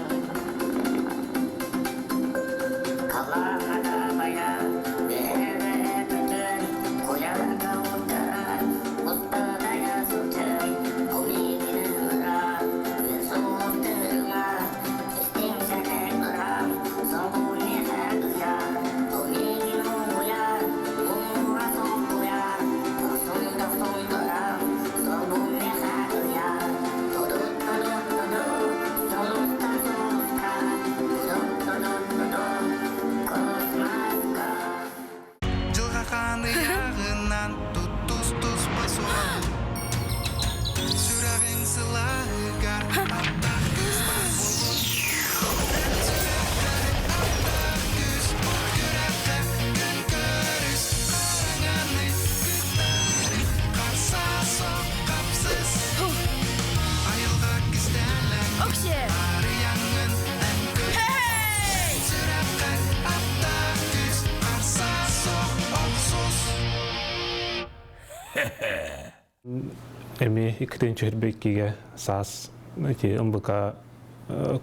Эми 2-2 саас ити МВК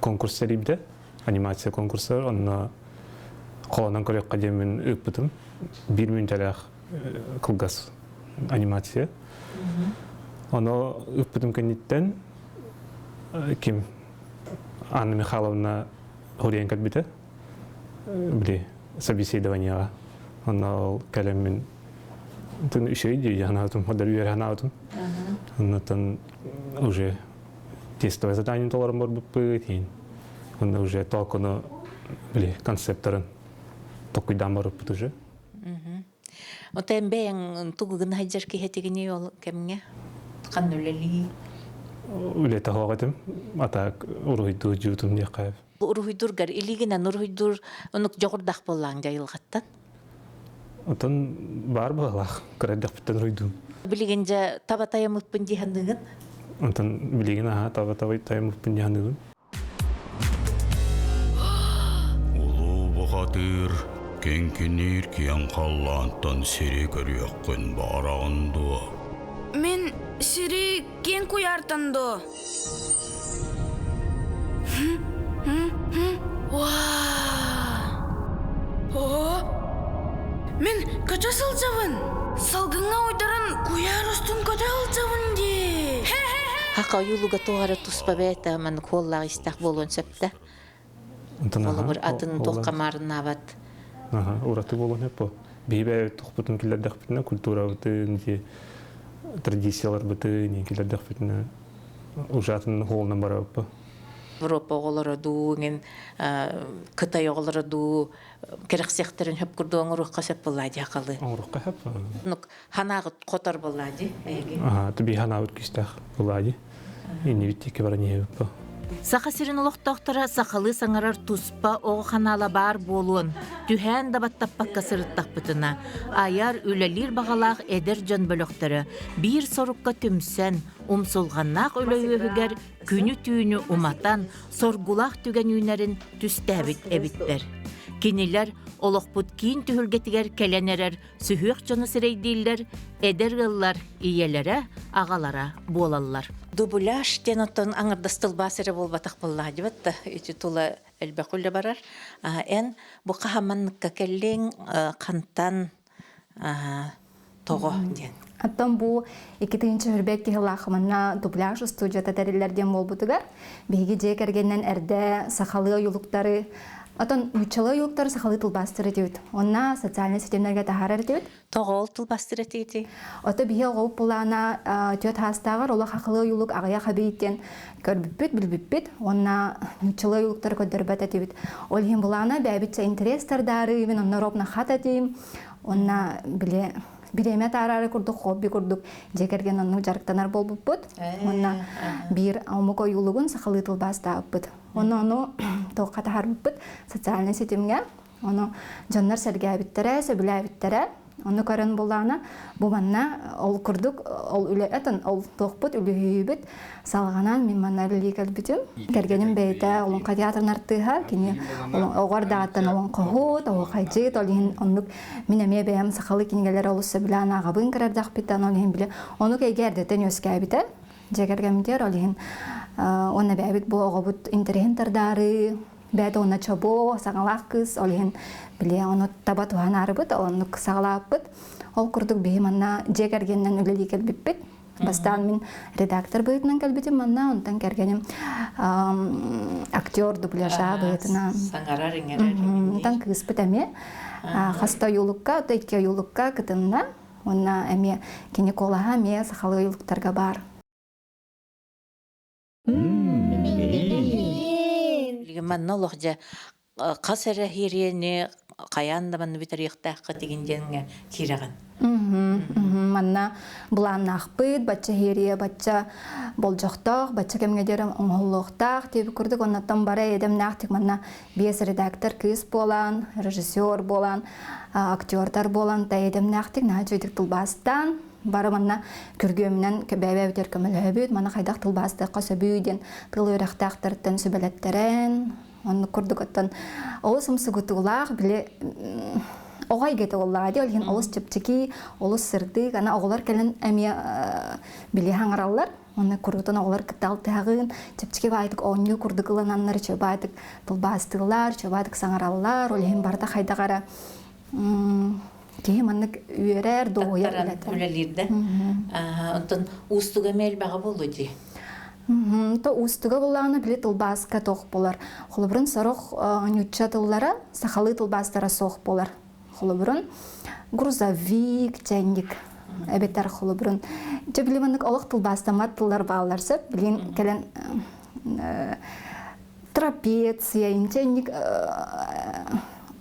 конкурс тэрийбитэ, анимация конкурса, онно холонон көрүөххэ диэммин ыыппытым. Биир мүнүүтэлээх кылгас анимация. Ону ыыппытым кэнниттэн ким Анна Михайловна суруйан кэлбитэ. Били собеседованиеҕа. Онно ол кэлэммин тын үчүгэй дии санаабытым, хотор үөрэ санаабытым. Оннуттан уже тестовое задание толорон барбыппыт иһин. Онно уже толкуну били концепторын токуйдаан барыппыт уже. Отон бэйэҥ тугу гына сылдьар киһи ол кэмҥэ? Ханна үлэлии? Үлэтэ суох этим. А так уруһуйдуу дьуутум диэххэ. Уруһуйдуургар илиигинэн уруһуйдуур оннук дьоҕурдаах буоллаҕыҥ дьайылҕаттан? Отон баар быһалаах кыра эрдэхпиттэн уруйдуум. Билигин дьэ таба тайаммыппын дии саныыгын? Онтон билигин аһа таба таба тайаммыппын дии саныыбын. Улуу бухатыыр киҥкиниир киэҥ халлаантан сири көрүөххүн баҕараҕын дуо? Мин сири киэҥ куйаартан дуо? Оо! Мин көтө сылдьабын! Салгыҥҥа уйдаран куйаар устун көтө сылдьабын дии! Хака ойуулуга туох эрэ туспа бэйэтэ маннык хуоллаах истээх буолуон сөп да. Холобур атын туохха маарыннаабат. Ураты буолуон сөп бу. Биһи бэйэбит тухпутун киллэрдэхпитинэ культурабытын, традицияларбытын киллэрдэхпитинэ уже атын хуолунан барабыппы. Европа оҕолоро дуу, иҥин Кытай оҕолоро дуу кэрэхсиэхтэрин хөп курдук оҥоруохха сөп буоллаа дии халы. Оҥоруохха сөп. Нук ханаағыт хотор буоллаа дии эһиги. Аха, би ханаабыт күүстээх буоллаа дии. Иннибит диэки баран иһэбит Саха сирин олохтоохторо сахалыы саҥарар туспа оҕо ханаала баар буолуон, түһээн да баттаппакка сырыттахпытына, айар, үлэлиир баҕалаах эдэр дьон бөлөхтөрө биир сорукка түмсэн, умсулҕаннаах үлэ үөһүгэр күнү-түүнү уматан, соргулаах түгэн үүнэрин түстээбит эбиттэр. Кинилэр олохпут киин түһүлгэтигэр кэлэн эрэр сүһүөх дьону сирэйдииллэр, эдэр ыаллар ийэлэрэ, аҕалара буолаллар. Дубляж диэн оттон аҥардас тылбаас эрэ буолбатах буоллаҕа дибэт да ити тула элбэх үлэ барар. Эн бу хаһаманныкка кэллиҥ, хантан тоҕо диэн. Оттон бу 2021 киһилаах манна дубляж студията тэриллэр диэн буолбутугар биһиги дьиэ кэргэнинэн эрдэ сахалыы ойуулуктары Отон нууччалыы ойуулуктары сахалыы тылбаастыр этибит. Онна социальнай ситимнэргэ таһаарар этибит. Тоҕо ол тылбаастыр этигитий? Ото биһи оҕобут булаана түөрт хаастааҕар олох хахылыы ойуулук аҕыйах эбит диэн көрбүппүт, билбиппит. Уонна нууччалыы ойуулуктары көрдөрбөт этибит. Ол иһин булаана бэйэбитчэ интерес тардаары, мин онно ровно хат этим. Уонна били бириэмэ таарары курдук хобби курдук дьиэ кэргэн оннук дьарыктанар буолбуппут. Уонна биир омук ойуулугун сахалыы тылбаастаабыппыт. Онно ону туохха таһаарбыппыт социальнай ситимҥэ. Ону дьоннор сэргээбиттэрэ, сөбүлээбиттэрэ. Ону көрөн буллаҕына, бу манна ол курдук ол үлэ атын ол туохпут үлүһүйүүбүт салҕанан мин манна үлэлии кэлбитим. Кэргэним бэйэтэ Олоҥхо театрын артыыһа, кини оҕо эрдэҕиттэн олоҥхоһут, оһуохайдьыт, ол иһин оннук мин эмиэ бэйэм сахалыы кинигэлэри олус сөбүлээн ааҕабын кыра эрдэхпиттэн, ол иһин били оннук эйгэ эрдэттэн үөскээбитэ. Дьиэ кэргэммитигэр ол иһин уонна бэйэбит бу оҕобут интэриэһин тардаары бэйэтэ уонна чобуо саҥалаах кыыс ол иһин били ону таба туһанаарыбыт оннук саҕалаабыппыт ол курдук биһи манна дьиэ кэргэнинэн үлэлии кэлбиппит бастаан мин редактор быһыытынан кэлбитим манна онтон кэргэним актер дубляжа быһыытынан саҥарар иҥэрэр онтон кыыспыт эмиэ хаста ойуулукка икки ойуулукка кытынна уонна эмиэ кини куолаһа эмиэ сахалыы ойуулуктарга баар Манна олох дьэ хас эрэ хириэни хайаан да манна бүтэриэхтээххэ тигин диэҥҥэ киирэҕин. Манна былааннаахпыт, бачча хиэрийэ, бачча болдьохтоох, бачча кэмҥэ диэри оҥоһуллуохтаах диэбит курдук оннуттан бары эдэмнээхтик манна биэс редактор кыыс буолан, режиссер буолан, актердар буолан та эдэмнээхтик наһаа үчүгэйдик тылбаастаан бары манна күргүөмүнэн бэйэ-бэйэбитигэр көмөлөһөбүт, маны хайдах тылбаастыахха сөбүй диэн тыл үөрэхтээхтэртэн сүбэлэттэрэн, оннук курдук оттон олус умсугутуулаах били Оҕо эйгэтэ буоллаҕа дии, ол иһин олус чэпчэки, олус сырдык, аны оҕолор кэлэн эмиэ били хаҥараллар. Онно куруутун оҕолор кытта алтыһаҕын, чэпчэки баайдык оонньуу курдук ылынаннар, үчүгэй баайдык тылбаастыыллар, үчүгэй баайдык саҥараллар, ол иһин барыта хайдах эрэ киһи маннык үөрэр, дуоһуйар үлэтэ. Үлэлиир да. Онтон уустуга эмиэ элбэҕэ буолуо дии. То уустуга буллаҕына били тылбааска туох буолар. Холобурун сорох ньучча тыллара сахалыы тылбаастара суох буолар. Холобурун грузовик, чайник эбэтэр холобурун дьэ били маннык олох тылбаастаммат тыллар бааллар сөп. Билин кэлэн трапеция, инчэнник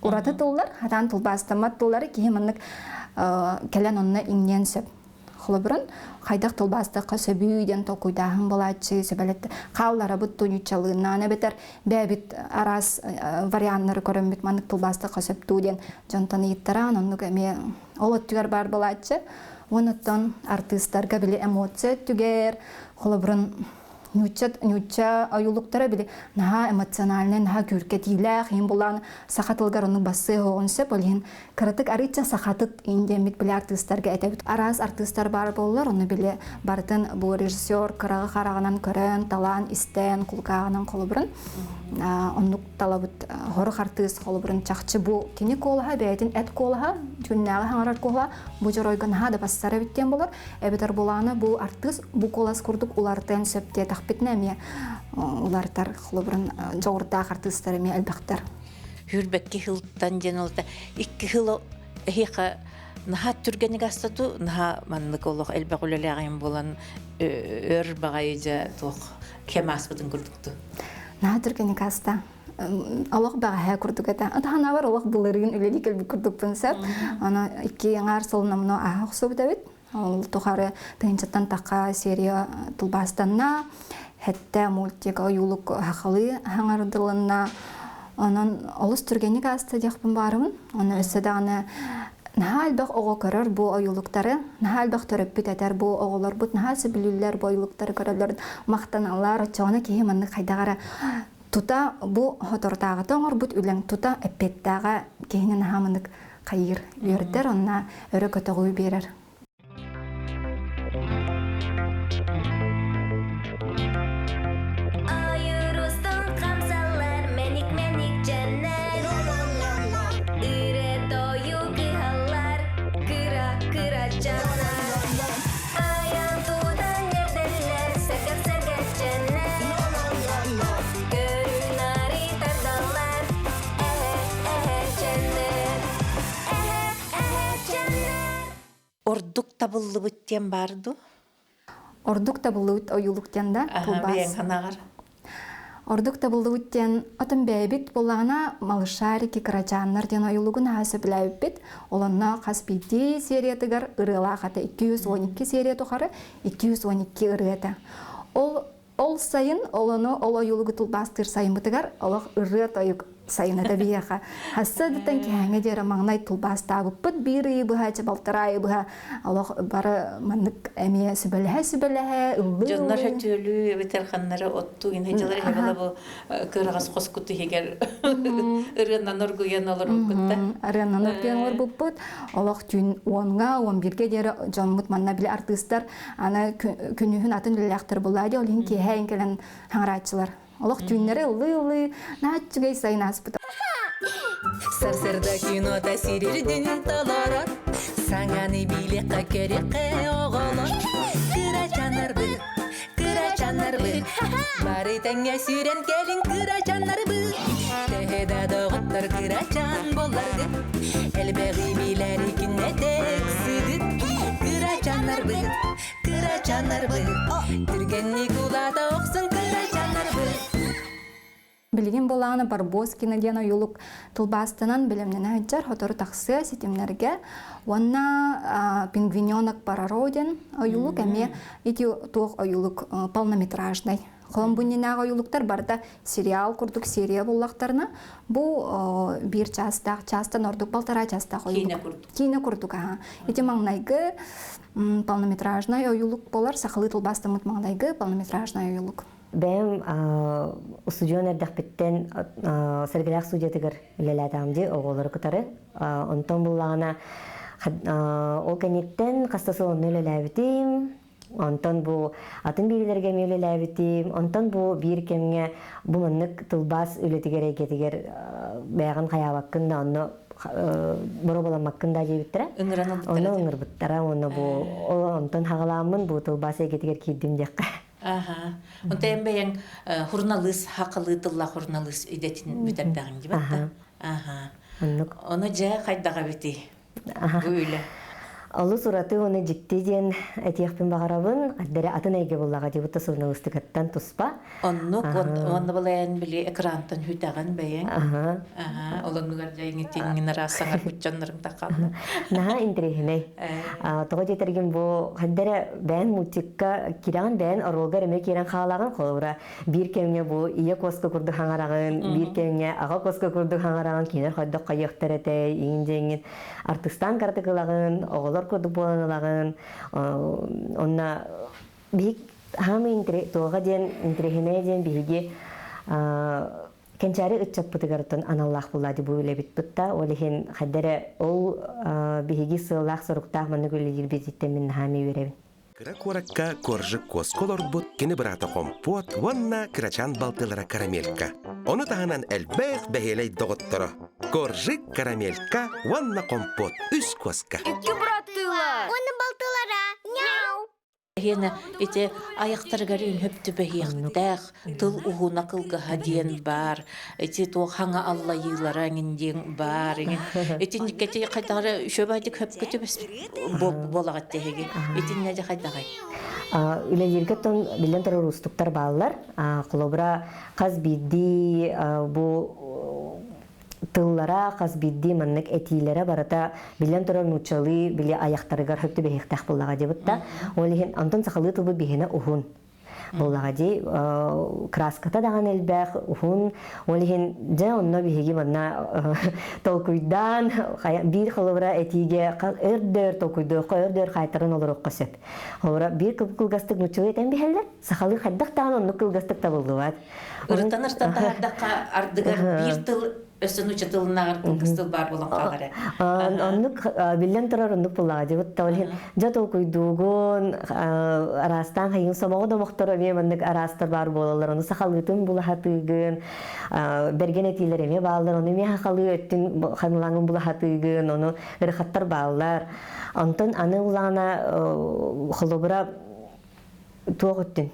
ураты тыллар, хатаан тылбаастаммат тыллары киһи маннык кэлэн онно иҥниэн сөп. Холобурун, хайдах тылбаастахха сөбүй диэн толкуйдааһын буолааччы, сөбөлөт хаалларабыт туньуччалыыннаан эбэтэр бэйэбит араас варианнары көрөммүт маннык тылбаастахха сөптүү диэн дьонтон ыйыттараан оннук эмиэ ол өттүгэр баар буолааччы. Уонуттан артыыстарга били эмоция өттүгэр, холобурун, ньуучча ньуучча ойуулуктара били наһаа эмоциональнай, наһаа күүркэтиилээх, иһин булаан саха тылыгар оннук бассыа оһоҕун сөп, ол иһин кыратык арыычча сахатыт иин диэммит били артыыстарга этэбит. Араас артыыстар баар буоллар, ону били барытын бу режиссер кыраҕы хараҕынан көрөн, талаан истэн, кулгааҕынан холобурун оннук талабыт хорух артыыс холобурун чахчы бу кини куолаһа бэйэтин эт куолаһа, күннээҕи хаҥарар куолаһа бу дьоруойга наһаа да бассар эбит диэн болор. Эбэтэр булаана бу артыыс бу куолас курдук уларытыан сөп диэтэхпитинэ эмиэ уларытар холобурун дьоҕурдаах артыыстар эмиэ элбэхтэр. Хүрбэкки хылтан диэн олта икки хыл эһиэхэ наһаа түргэнник астату наһаа маннык олох элбэх үлэлээҕин буолан өр баҕайы дьэ туох кэм ааспытын курдукту. Наһаа түргэнник аста. Олох бэҕэһээ курдук этэ. Атаһанабар олох былырыын үлэлии кэлбит курдукпун сөп. Аны икки аҥаар сыл номнуо ааһа охсубут эбит. Ол тухары тыһыынчаттан тахха серия тылбаастанна, хэттэ мультик ойуулук хахалыы хаҥардылынна. Онон олус түргэнник ааста диэхпин баарыбын. Оны өссө даҕаны наһаа элбэх оҕо көрөр бу ойуулуктары, наһаа элбэх төрөппүт этэр бу оҕолорбут наһаа сөбүлүүллэр бу ойуулуктары көрөллөр, махтаналлар. Оччоҕуна киһи маннык хайдах эрэ тута бу соторутааҕыта оҥорбут үлэҥ тута эппиэттээҕэ киһини наһаа маннык хайыыр, үөрдэр, онно өрө көтөҕүү биэрэр. Айырыстан хамсаллар мэник-мэник дьэннэр Ырэ тойу кыһаллар кыра-кыра дьаннар Айан тутан эрдэллэр сэргэх-сэргэх дьэннэр Көрүнары тардаллар эһэ-эһэ дьэннэр Эһэ-эһэ дьэннэр Ордук табыллыбыт диэн баар дуу? Ордук табыллыбыт ойуулук диэн да тылбаас. Анаҕар. Ордук табыллыбыт диэн отон бэйэбит буоллаҕына малышарики кырачааннар диэн ойуулугун аһа сөбүлээбиппит. Олонно хас биирдии сериятыгар ырыалаах ата 212 серия тухары 212 ырыата. Ол Ол сайын олону ол ойуулугу тылбаастыыр сайыммытыгар олох ырыа-тойук сайыната биһиэхэ. Хасса дытан киһээҥҥэ диэри маҥнай тылбаастаабыппыт биир ыйы быһа, балтараа ыйы быһа олох бары маннык эмиэ сүбэлэһэ-сүбэлэһэ ыллыы Дьоннор сөтүөлүү эбэтэр ханнары оттуу инһэдьылар эһэбэла бу кыараҕас хоскут иһигэр ырыанан оргуйан олорбуккут да. Ырыанан оргуйан олорбуппут. Олох түүн уонга, он биргэ диэри дьоммут манна били артыыстар Аны күнүһүн атын үлэлээхтэр буллаа дии, ол иһин киэһэ кэлэн хаҥарааччылар. Олох түүннэри ыллыы-ыллыы, наһаа үчүгэй сайын ааспыта. Сарсыарда кинота сирирдин толорор, Саҥаны билиэххэ көрүөххэ оҕолор. Кырачаннарбыт, кырачаннарбыт, Бары тэҥҥэ сүүрэн кэлиҥ кырачаннарбыт. Төһө да доҕоттор кырачан буолларгыт, Элбэҕи билэри күннэтэ ыксыгыт. Кырачаннарбыт, кырачаннарбыт, Түргэнник улаата охсун кырачаннарбыт. Билигин буолаҕына Барбоскина диэн ойуулук тылбаастанан бэлэмнэнэ сылдьар сотору тахсыа ситимнэргэ уонна «Пингвиненок Параро» диэн ойуулук эмиэ ити туох ойуулук полнометражнай. Холомбуннинааҕы ойуулуктар барыта сериал курдук серия буллахтарына бу биир чаастаах, чаастан ордук полтора чаастаах ойуулук. Киинэ курдук. Киинэ курдук аха. Ити маҥнайгы полнометражнай ойуулук болар, сахалыы тылбаастаммыт маҥнайгы полнометражнай ойуулук. Бэйэм устудьуон эрдэхпиттэн Сэргэлээх студиятыгар үлэлээтэҕим дии оҕолору кытары. Онтон буллаҕына ол кэнниттэн хаста сыл онно үлэлээбитим. Онтон бу атын биирилэргэ эмиэ үлэлээбитим. Онтон бу биир кэмҥэ бу маннык тылбаас үлэтигэр эйгэтигэр бэйэҕин хайаабаккын да онно боруобаламмаккын да диэбиттэрэ. Ыҥыран ылбыттара. Онно ыҥырбыттара уонна бу онтон хаҕалааммын бу тылбаас эйгэтигэр киирдим диэххэ. Аха. Онто эн бэйэҥ хурналыыс хакылыы тыллаах хурналыыс идэтин бүтэрдэҕиҥ дии батта. Аха. Оннук. Ону дьэ хайдах эбитий? Бу үлэ. Олус ураты уонна дьикти диэн этиэхпин баҕарабын. Ардары атын эйгэ буллаҕа дии бутта суруналыыстыкаттан туспа. Оннук уонна балайан били экрантан хүтэҕин бэйэҥ. Аха. Аха. Олоннугар дьайыҥ араас саҥар дьоннорун тахалла. Наһаа интэриэһинэй. Тоҕо диэтэргин бу ханна эрэ бэйэҥ мультикка кирэҕин бэйэҥ оруолгар эмиэ киирэн хаалаҕын холобура биир кэмҥэ бу ийэ куоска курдук хаҥараҕын биир кэмҥэ аҕа куоска курдук хаҥараҕын кинилэр хайдах хайыахтар этэй иҥин дьиҥҥин артыстаан кыратык ылаҕын оҕолор курдук буолан ылаҕын онно биһик хаамый туоҕа диэн интэриэһинэй диэн биһиги Кэнчээри ыччаппытыгар аналлаах буолла бу үлэбит бытта. Ол иһин хайда эрэ ол биһиги сыаллаах-соруктаах маннык үлэлиирбититтэн мин наһаа эмиэ үөрэбин. Кыра куоракка Коржик куоска олорбут кини быраата Хомпуот уонна кырачаан балтылара Карамелька. Ону таһынан элбэх бэһиэлэй доҕотторо Коржик, Карамелька уонна Хомпуот үс куоска. Икки быраттыылар. Уонна балтылара. Няу. Эһиэнэ ити айахтарыгар үнһөп түбэһиэхтээх, тыл уһуна кылгаһа диэн баар, ити туох хаҥа аллайыылара эҥин диэн баар эҥин. Итинниккэти хайдах эрэ үчүгэйдик хөпкө түбэспит буолаҕыт эһиги. Итиннэ дьэ хайдаҕай? Үлэлииргэ тон биллэн турар уустуктар бааллар. Холобура, хас биирдии бу тыллара, хас биирдии маннык этиилэрэ барыта биллэн турар нууччалыы били айахтарыгар хөп түбэһиэхтээх буоллаҕа диэбит да. Ол иһин онтон сахалыы тылбыт биһиэнэ уһун буоллаҕа дии. Краската даҕаны элбэх, уһун. Ол иһин дьэ онно биһиги манна толкуйдаан биир холобура этиигэ өр-дөр толкуйдуохха, өр-дөр хаайтаран олоруохха сөп. Холобура биир кылгастык нууччалыы этэн биһэллэр, сахалыы хайдах даҕаны оннук кылгастык табыллыбат. Ырытан ырытан таһаардахха ардыгар биир тыл өссө нуучча тылынааҕар кылгас тыл баар буолан хаалар ээ. Оннук биллэн турар оннук буллаҕа дьыбыт ол иһин дьэ толкуйдуугун араастаан хайын сомоҕо домохторо эмиэ маннык араастар баар буолаллар ону сахалыытын булаһатыыгын бэргэн этиилэр эмиэ бааллар ону эмиэ сахалыы өттүн ханалаҥын булаһатыыгын ону ырыхаттар бааллар онтон аны улаана холобура туох өттүн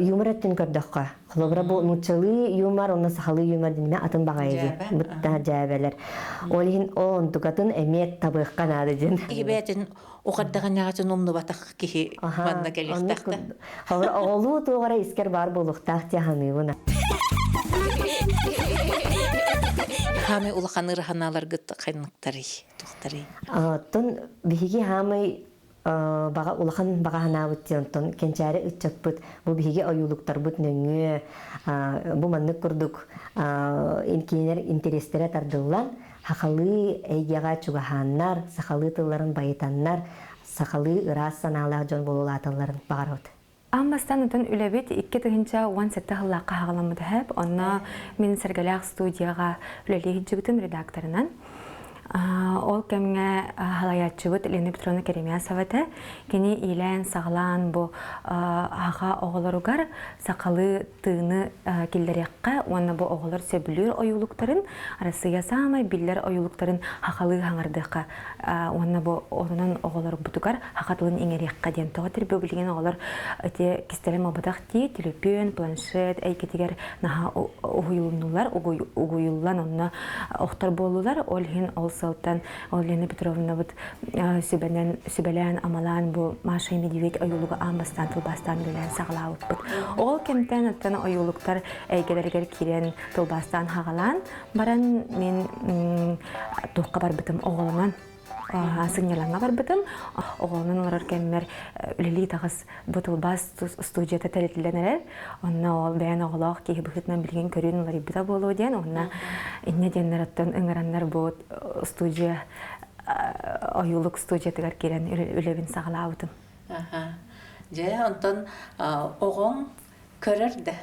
юмор өттүн көрдөххө холобура бу нууччалыы юмор уонна сахалыы юмор диниме атын баҕайы дии бытта дьээбэлэр ол иһин ол онтукатын эмиэ табыахха наада диэн киһи бэйэтин ухардаҕынаҕатын умнубатах киһи манна кэлиэхтээх да холобура оҕолуу туох эрэ искэр баар буолуохтаах дии саныыбын хаамай улахан ыраһанааларгыт хайныктарый тухтарый оттон биһиги хаамай баҕа улахан баҕа санаабыт диэн онтон кэнчээри ыччаппыт бу биһиги ойуулуктарбыт нөҥүө бу маннык курдук кинилэр интэриэстэрэ тардыллан сахалыы эйгэҕэ чугаһааннар сахалыы тылларын байытаннар сахалыы ыраас санаалаах дьон буолулааталларын баҕарабыт. Аан бастаан отон үлэбит 2017 сыллаахха хаҕаламмыта сөп. Онно мин Сэргэлээх студияҕа үлэлии сылдьыбытым редакторынан. Ол кэмҥэ халайааччыбыт Лена Петровна Керемясова этэ. Кини иилээн-саҕалаан бу аҕа оҕолоругар сахалыы тыыны киллэриэххэ уонна бу оҕолор сөбүлүүр ойуулуктарын, Арассыыйа саамай биллэр ойуулуктарын сахалыы хаҥардыахха уонна бу онон оҕолорбутугар саха тылын иҥэриэххэ диэн тоҕо тэрбэ билигин оҕолор ити кистэлэҥ буолбатах дии төлөпүөн планшет эйгэтигэр наһаа уһуйулуннулар угуйуллан онно охтор буоллулар ол иһин ол сылтан ол Лена Петровнабыт сүбэнэн сүбэлээн амалаан бу Маша и Медведь ойуулугу аан бастаан тылбаастаан үлэлээн саҕалаабыппыт ол кэмтэн оттон ойуулуктар эйгэлэригэр киирэн тылбаастаан хаҕалаан баран мин туохха барбытым оҕолонон сынньалаҥҥа барбытым оҕолонон олорор кэммэр үлэлии таҕыс бу тылбаас студията тэриллэн эрэр онно ол бэйэн оҕолоох киһи быһыытынан билигин көрүүн уларыйбыта буолуо диэн уонна инньэ диэннэр оттон ыҥыраннар бу студия ойуулук студиятыгар киирэн үлэбин саҕалаабытым Дьэ, онтон оҕоҥ Көрөр да?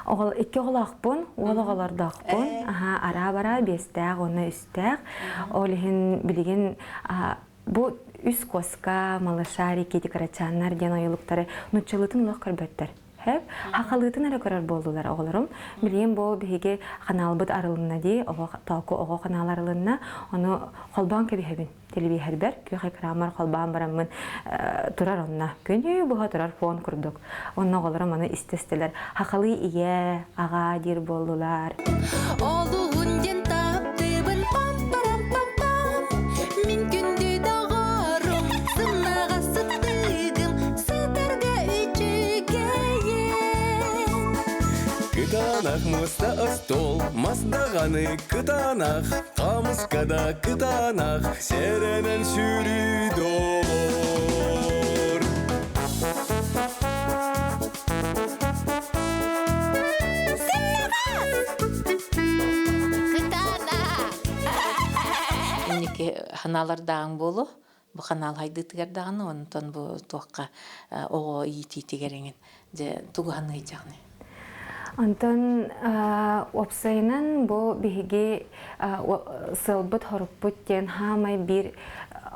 Оҕол икки оҕолоохпун, уол оҕолордоохпун. Аха, араа-бараа биэстээх уонна үстээх. Ол иһин билигин бу үс куоска, малышарики, декорацианнар диэн ойуулуктары нуччалыытын олох көрбөттөр. Хэп, хахалыытын эрэ көрөр буоллулар оҕолорум. Билигин бу биһиги ханаалбыт арылынна дии, оҕо тооку оҕо ханаал арылынна. Ону холбоон кэбиһэбин. Телевизорбэр күөх экраммар холбоон бараммын турар онно. Күнү быһа турар фон курдук. Онно оҕолорум аны истэ-истэлэр хахалыы ийэ, аҕаа диир буоллулар. Олуһун диэн таптыыбын пам-парам-пам-пам Мин күндү доҕорум сымнаҕас сыттыгым сытарга үчүгэйин Кытаанах муоста остуол, мас даҕаны кытаанах, хаамыска да кытаанах, сэрэнэн сүүрүү долор. Инники ханаалардааҕыҥ буолуо. Бу ханаал хайдыытыгар даҕаны, онтон бу туохха оҕо иитиитигэр эҥин дьэ тугу саныйдьаҕыный? Онтон уопсайынан бу биһиги сыалбыт-хорукпут диэн хаамай биир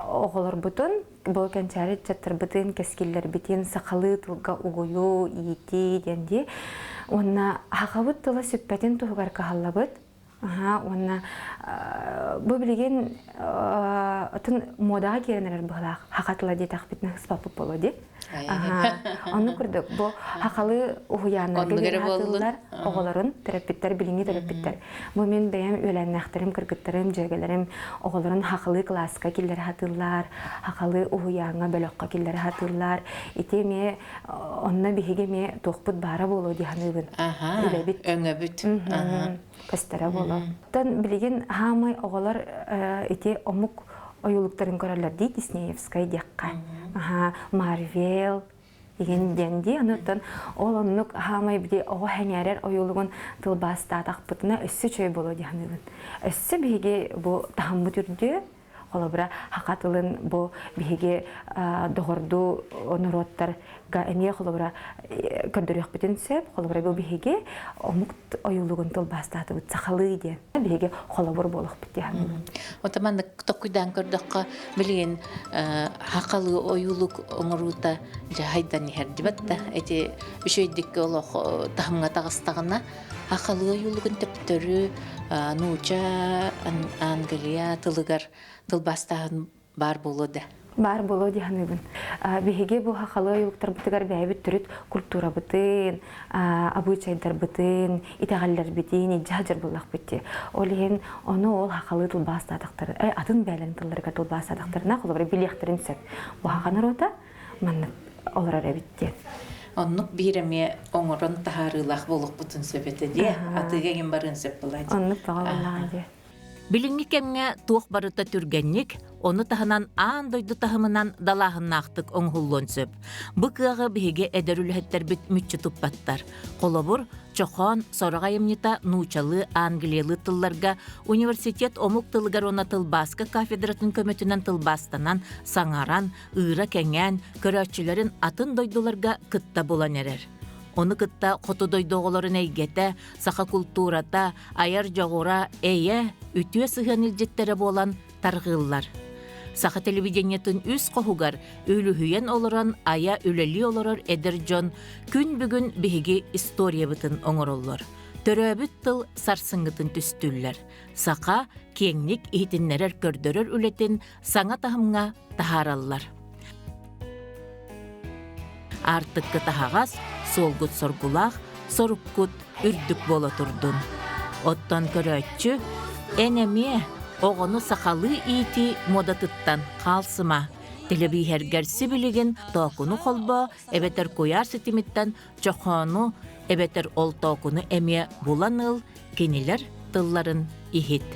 оҕолорбутун бу кэнчээри ыччаттарбытын, кэскиллэрбитин сахалыы тылга угуйуу, иитии диэн дии. Уонна сахабыт тыла сүппэтин туһугар кыһаллабыт. Аха, уонна бу билигин атын муодаҕа киирэн эрэр быһыылаах саха тыла диэтэхпитинэ ыспаппыт буолуо дии. Онну курдук бу хахалы уһуйааннарга биэрэ оҕолорун төрөппүттэр билиҥҥи төрөппүттэр. Бу мин бэйэм үөлээннээхтэрим, кыргыттарым, дьүөгэлэрим оҕолорун хахалы кылааска киллэрэ сатыыллар, хахалы уһуйааҥҥа бөлөххө киллэрэ сатыыллар. Ити эмиэ онно биһиги эмиэ туохпут баара буолуо дии саныыбын. Үлэбит. Өҥөбүт. Көстөрө буолуо. Оттон билигин хаамай оҕолор ити омук ойуулуктарын көрөллөр дии Диснеевскай диэххэ. Аха, Марвел деген диэн дии. Онуттан ол оннук хаамай били оҕо сэҥээрэр ойуулугун тылбаастаатахпытына өссө үчүгэй буолуо дии саныыбын. Өссө биһиги бу таһыммыт үрдүө, Холобура, саха тылын бу биһиги доҕордуу норуоттарга эмиэ холобура көрдөрүөхпүтүн сөп. Холобура, бу биһиги омук ойуулугун тылбаастаатыбыт сахалыы диэн. Биһиги холобур буолуохпут дии саныыбын. Ота маннык токуйдаан көрдөххө, билигин хахалыы ойуулук оҥоруута дьаһайдан иһэр дибэт да эти үчүгэйдик олох таһымҥа таҕыстаҕына Хахалыы ойуулугун төптөрү нууча, Англия тылыгар тылбаастааһын баар буолуо да? Баар буолуо дии саныыбын. Биһиги бу хахалыы ойуулуктарбытыгар бэйэбит төрүт культурабытын, абыычайдарбытын, итэҕэллэрбитин илдьэ сылдьар буоллахпыт дии. Ол иһин ону ол хахалыы тылбаастаатахтары, атын бэйэлэрин тылларыгар тылбаастаатахтарына, холобура билиэхтэрин сөп. Бу хаха норуота маннык олорор эбит диэн. Оннук биир эмиэ оҥорон таһаарыылаах буолуохпутун сөп этэ дии. Атыыга эҥин барыан сөп буолаа дии. Оннук баҕа буоллаҕа дии. Билиҥҥи кэмҥэ туох барыта түргэнник, ону таһынан аан дойду таһымынан далааһыннаахтык оҥоһуллуон сөп. Бу кыаҕы биһиги эдэр үлэһиттэрбит мүччү туппаттар. Холобур, Чохоон сорох айымньыта нуучалыы, англиялыы тылларга университет омук тылыгар уонна тылбааска кафедратын көмөтүнэн тылбаастанан, саҥаран, ыыра кэҥээн, көрөөччүлэрин атын дойдуларга кытта булан эрэр. Ону кытта хоту дойду оҕолорун эйгэтэ, саха култуурата, айар дьоҕура, эйэ, үтүө сыһыан илдьиттэрэ буолан тарҕыыллар. Саха телевидениетын үс хоһугар үлүһүйэн олорон айа үлэлии олорор эдэр дьон күн бүгүн биһиги историябытын оҥороллор. Төрөөбүт тыл сарсыҥҥытын түстүүллэр. Саха киэҥник иһитиннэрэр-көрдөрөр үлэтин саҥа таһымҥа таһаараллар. Аартыкка таһаҕас, суолгут соргулаах, соруккут үрдүк буола турдун. Оттон көрөөччү, эн эмиэ оҕону сахалыы иитии муодатыттан хаалсыма. Тэлэбииһэргэр сибилигин тоокуну холбоо эбэтэр куйаар ситимиттэн чохоону эбэтэр ол тоокуну эмиэ булан ыл, кинилэр тылларын иһит.